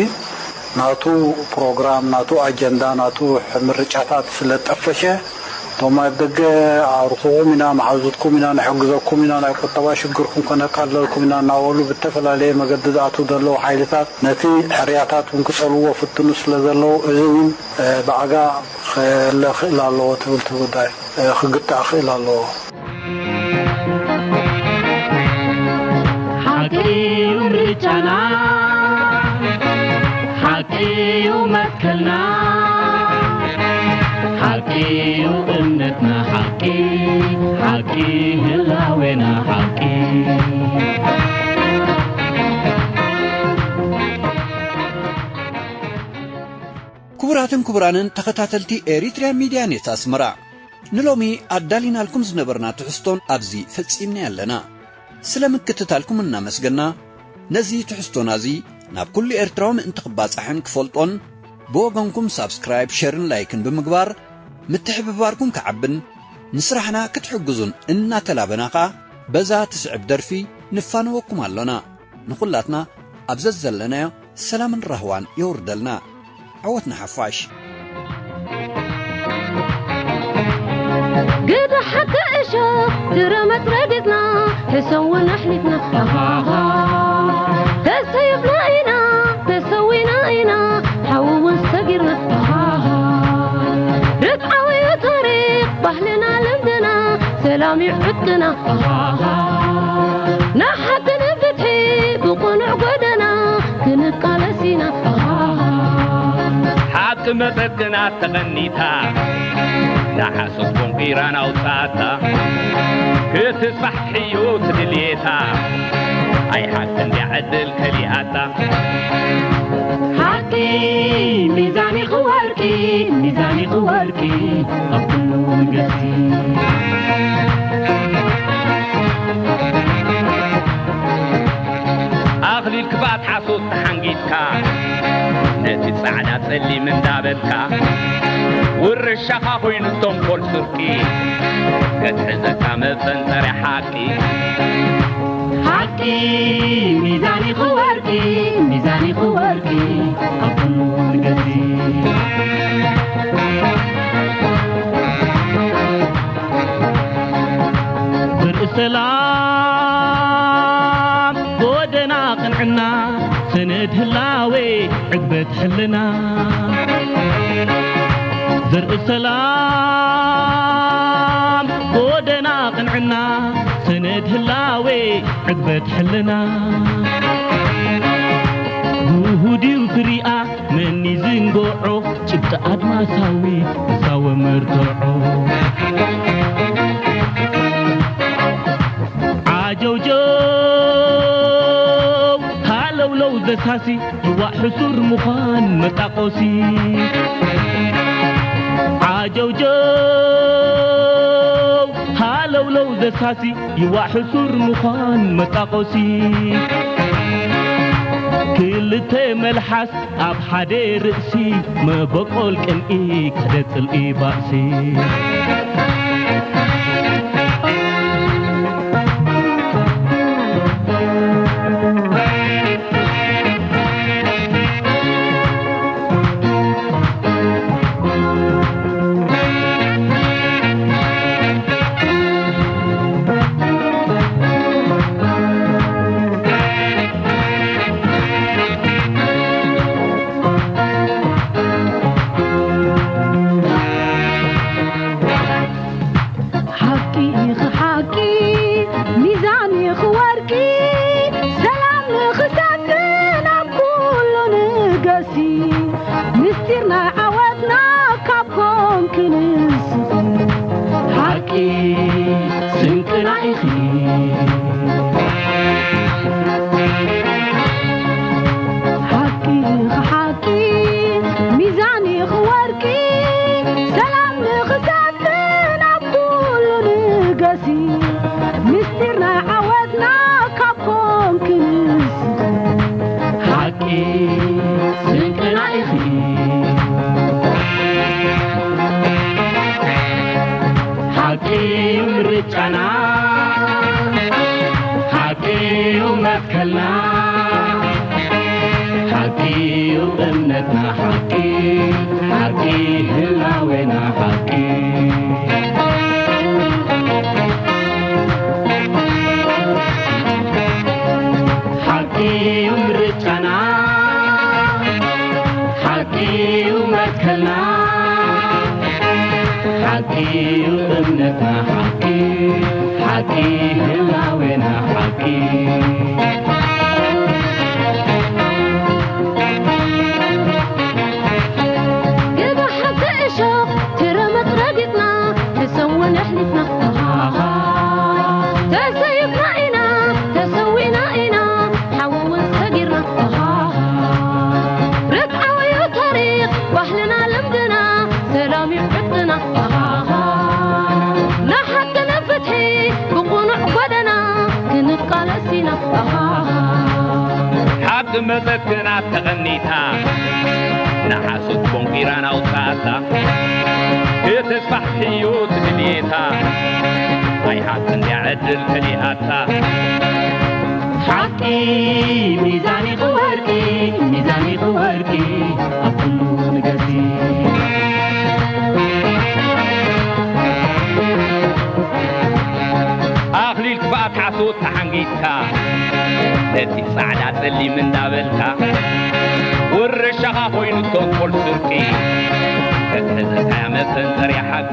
ናቱ ፕሮግራም ናቱ ኣጀንዳ ናቱ ምርጫታት ስለ ጠፈሸ እቶም ኣብ ደገ ኣርኹኹም ኢና መሓዙትኩም ኢና ንሕግዘኩም ኢና ናይ ቁጠባ ሽግርኩም ከነቃለልኩም ኢና እናበሉ ብተፈላለየ መገዲ ዝኣትዉ ዘለዉ ሓይልታት ነቲ ሕርያታት እውን ክጸልዎ ፍትኑ ስለ ዘለዉ እዚ እውን ብኣጋ ክለ ክእል ኣለዎ ትብል እቲ ጉዳይ ክግታእ ክእል ኣለዎ። ሓቂ እዩ ምርጫና ሓቂ እዩ መትከልና ሓቂ እዩ እምነትና ሓቂ ሓቂ ህላዌና ሓቂ ክቡራትን ክቡራንን ተኸታተልቲ ኤሪትርያ ሚድያ ኔት ኣስመራ ንሎሚ ኣዳሊናልኩም ዝነበርና ትሕዝቶን ኣብዚ ፈጺምና ኣለና። ስለ ምክትታልኩም እናመስገና ነዚ ትሕዝቶና እዚ ናብ ኩሉ ኤርትራዊ ምእንቲ ክባጻሕን ክፈልጦን ብወገንኩም ሳብስክራይብ ሸርን ላይክን ብምግባር ምትሕብባርኩም ክዓብን ንስራሕና ክትሕግዙን እናተላበና ኸኣ በዛ ትስዕብ ደርፊ ንፋነወኩም ኣሎና። ንኹላትና ኣብ ዘዘለናዮ ሰላምን ራህዋን የውርደልና። ዓወት ንሓፋሽ። ግደ ሓቂ እሾኽ ትረመጽ ረጊጽና ሕሰም እውን ኣሕሊፍና ሃሃሃ ተሰይፍና ኢና ተሰዊና ኢና ሓዊ እውን ሰጊርና ሃሃሃ ርትዓዊ እዩ ታሪኽ ባህልና ልምድና ሰላም እዩ ዕጥቅና ሃሃሃ ንሓቂ ንፍትሒ ብቕኑዕ ጎደና ክንቃለስ ኢና ሃሃሃ ሓቂ መጠቅናት ተቐኒታ ንሓሶት ቦንቂራ ናውጻታ ክትስፋሕፍሕ እዩ ትድልየታ ኣይ ሓቂ እንድያ ዕድል ከሊኣታ ሓቂ ሚዛን ኢኺ ወርቂ ሚዛን ኢኺ ወርቂ ኣብ ኩሉ ገጽኪ ኣኽሊል ክፍኣት ሓሶት ተሓንጊጥካ ነቲ ጻዕዳ ጸሊም እንዳበልካ ውርሻኻ ኮይኑ ተንኮል ስርቂ ክትሕዘካ መፈንጠርያ ሓቂ ሚዛን ይኹን ወርቂ፣ ሚዛን ይኹን ወርቂ፣ ኣብ ኩሉ ንገሲ። ዘርኢ ሰላም ጎደና ቅንዕና፣ ሰነድ ህላዌ ዕግበት ሕልና። ዘርኢ ሰላም ጎደና ቅንዕና፣ ሰነድ ህላዌ ዕግበት ሕልና። ጉሁድ እዩ ክሪኣ መን ይዝንግዖ፣ ጭብጢ ኣድማሳዊ ምሳወ መርትዖ። ዓጀውጀው ሃለውለው ዘሳሲ፣ ይዋእ ሕሱር ምዃን መጣቆሲ። ዓጀውጀው ሃለውለው ዘሳሲ፣ ይዋእ ሕሱር ምዃን መጣቆሲ። ክልተ መልሓስ ኣብ ሓደ ርእሲ፣ መበቆል ቅንኢ፣ ክደ ጽልኢ ባእሲ። ሓቂ ኢኺ ሓቂ፣ ሚዛን ኢኺ ወርቂ፣ ሰላም ንኽሰፍን ኣብ ኩሉ ንገሲ፣ ምስጢር ናይ ዓወትና ካብ ኮንኪ ንስኺ፣ ሓቂ ስንቅና ኢኺ። ሓቂ ኢኺ ሓቂ፣ ሚዛን ኢኺ ወርቂ፣ ሰላም ንኽሰፍን ኣብ ኩሉ ንገሲ፣ ምስጢር ናይ ዓወትና ካብ ኮንኪ ንስኺ፣ ሓቂ ስንቅና ኢኺ። ሓቂ እዩ ምርጫና፣ ሓቂ እዩ መትከልና፣ ሓቂ እዩ እምነትና፣ ሓቂ፣ ሓቂ ህላዌና፣ ሓቂ። ሓቂ እዩ ምርጫና፣ ሓቂ እዩ መትከልና፣ ሓቂ እዩ እምነትና፣ ሓቂ፣ ሓቂ ህላዌና፣ ሓቂ። ግባሕ ሓንቲ እሾኽ ትረመጽ ረጊጽና፣ ክሰውን ኣሕሊፍና፣ ኣሃሃ። ተሰይፍና ኢና፣ ተሰዊእና ኢና፣ ሓዊ እውን ሰጊርና፣ ኣሃሃ። ርትዓዊ እዩ ታሪኽ ባህልና ልምድና፣ ሰላም እዩ ዕጥቅና፣ ኣሃሃ። ንሓቂ ንፍትሒ ብቕኑዕ ጎደና ክንቃለስ ኢና፣ ኣሃሃ። ሓቂ መጸት ግና ተቐኒታ፣ ንሓሶት ቦንቂራ ናውጻኣታ። ክትስፋሕፍሕ እዩ ትድልየታ፣ ኣይ ሓቂ እንድያ ዕድል ከሊኣታ። ሓቂ ሚዛን ኢኺ ወርቂ፣ ሚዛን ኢኺ ወርቂ፣ ኣብ ኩሉ ንገሲ። ኣኽሊል ክፍኣት ሓሶት ተሓንጊጥካ፣ ነቲ ጻዕዳ ጸሊም እንዳበልካ፣ ውርሻኻ ኮይኑ ተንኮል ስርቂ፣ ተትሕዘካያ መፈንጠርያ ሓቂ።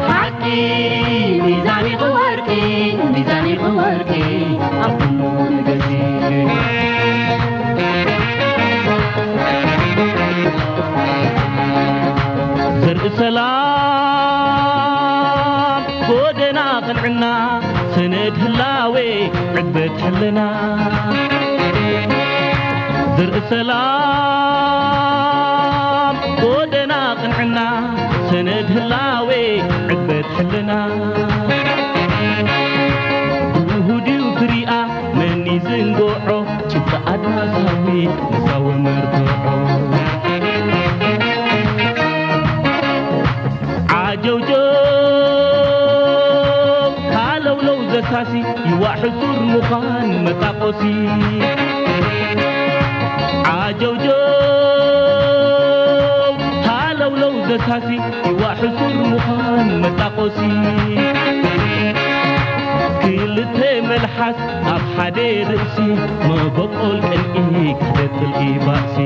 ሓቂ ሚዛን ኢኺ ወርቂ፣ ሚዛን ኢኺ ወርቂ፣ ኣብ ኩሉ ንገሲ። ዘርኢ ሰላም ጎደና ቅንዕና፣ ሰነድ ህላዌ ዕግበት ሕልና። ዘርኢ ሰላም ጎደና ቅንዕና፣ ሰነድ ህላዌ ዕግበት ሕልና። ብውሁድ እዩ ክሪኣ መን ይዝንግዖ፣ ጭብጢ ኣድማሳዊ ምሳወ መርትዖ። ዓጀውጀው ሃለውለው ደሳሲ ይዋእ ሕሱር ምዃን መጣቆሲ። ዓጀውጀው ሃለውለው ደሳሲ ይዋእ ሕሱር ምዃን መጣቆሲ። ክልተ መልሓስ ኣብ ሓደ ርእሲ፣ መበቆል ቅንኢ ክሕደት ፍልቂ ባእሲ።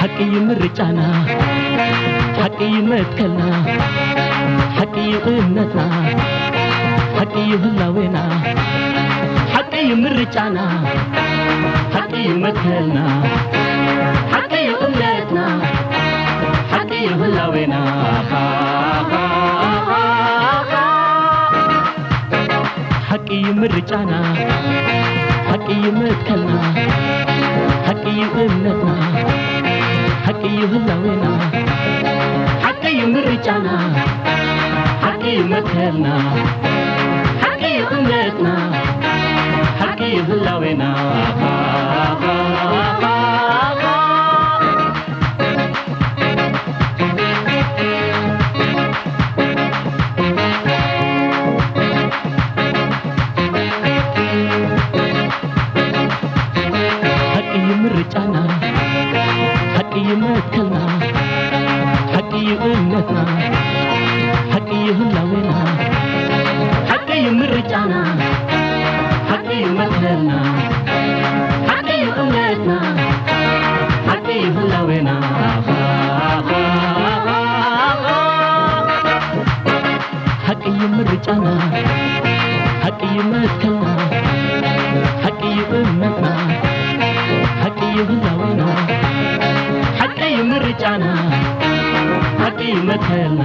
ሓቂ እዩ ምርጫና፣ ሓቂ እዩ መትከልና፣ ሓቂ እዩ እምነትና፣ ሓቂ እዩ ህላዌና። ሓቂ እዩ ምርጫና፣ ሓቂ እዩ መትከልና፣ ሓቂ እዩ እምነትና፣ ሓቂ እዩ ህላዌና። ሓቂ እዩ ምርጫና፣ ሓቂ እዩ መትከልና፣ ሓቂ እዩ እምነትና፣ ሓቂ እዩ ህላዌና። ሓቂ እዩ ምርጫና፣ ሓቂ እዩ መትከልና፣ ሓቂ እዩ እምነትና፣ ሓቂ እዩ ህላዌና። ሓቂ እዩ ምርጫና፣ ሓቂ እዩ መትከልና፣ ሓቂ እዩ እምነትና፣ ሓቂ እዩ ህላዌና። ሓቂ እዩ ምርጫና፣ ሓቂ እዩ መትከልና፣ ሓቂ እዩ እምነትና፣ ሓቂ እዩ ህላዌና። ሓቂ እዩ ምርጫና፣ ሓቂ እዩ መትከልና፣ ሓቂ እዩ እምነትና፣ ሓቂ እዩ ህላዌና። ሓቂ እዩ ምርጫና፣ ሓቂ እዩ መትከልና።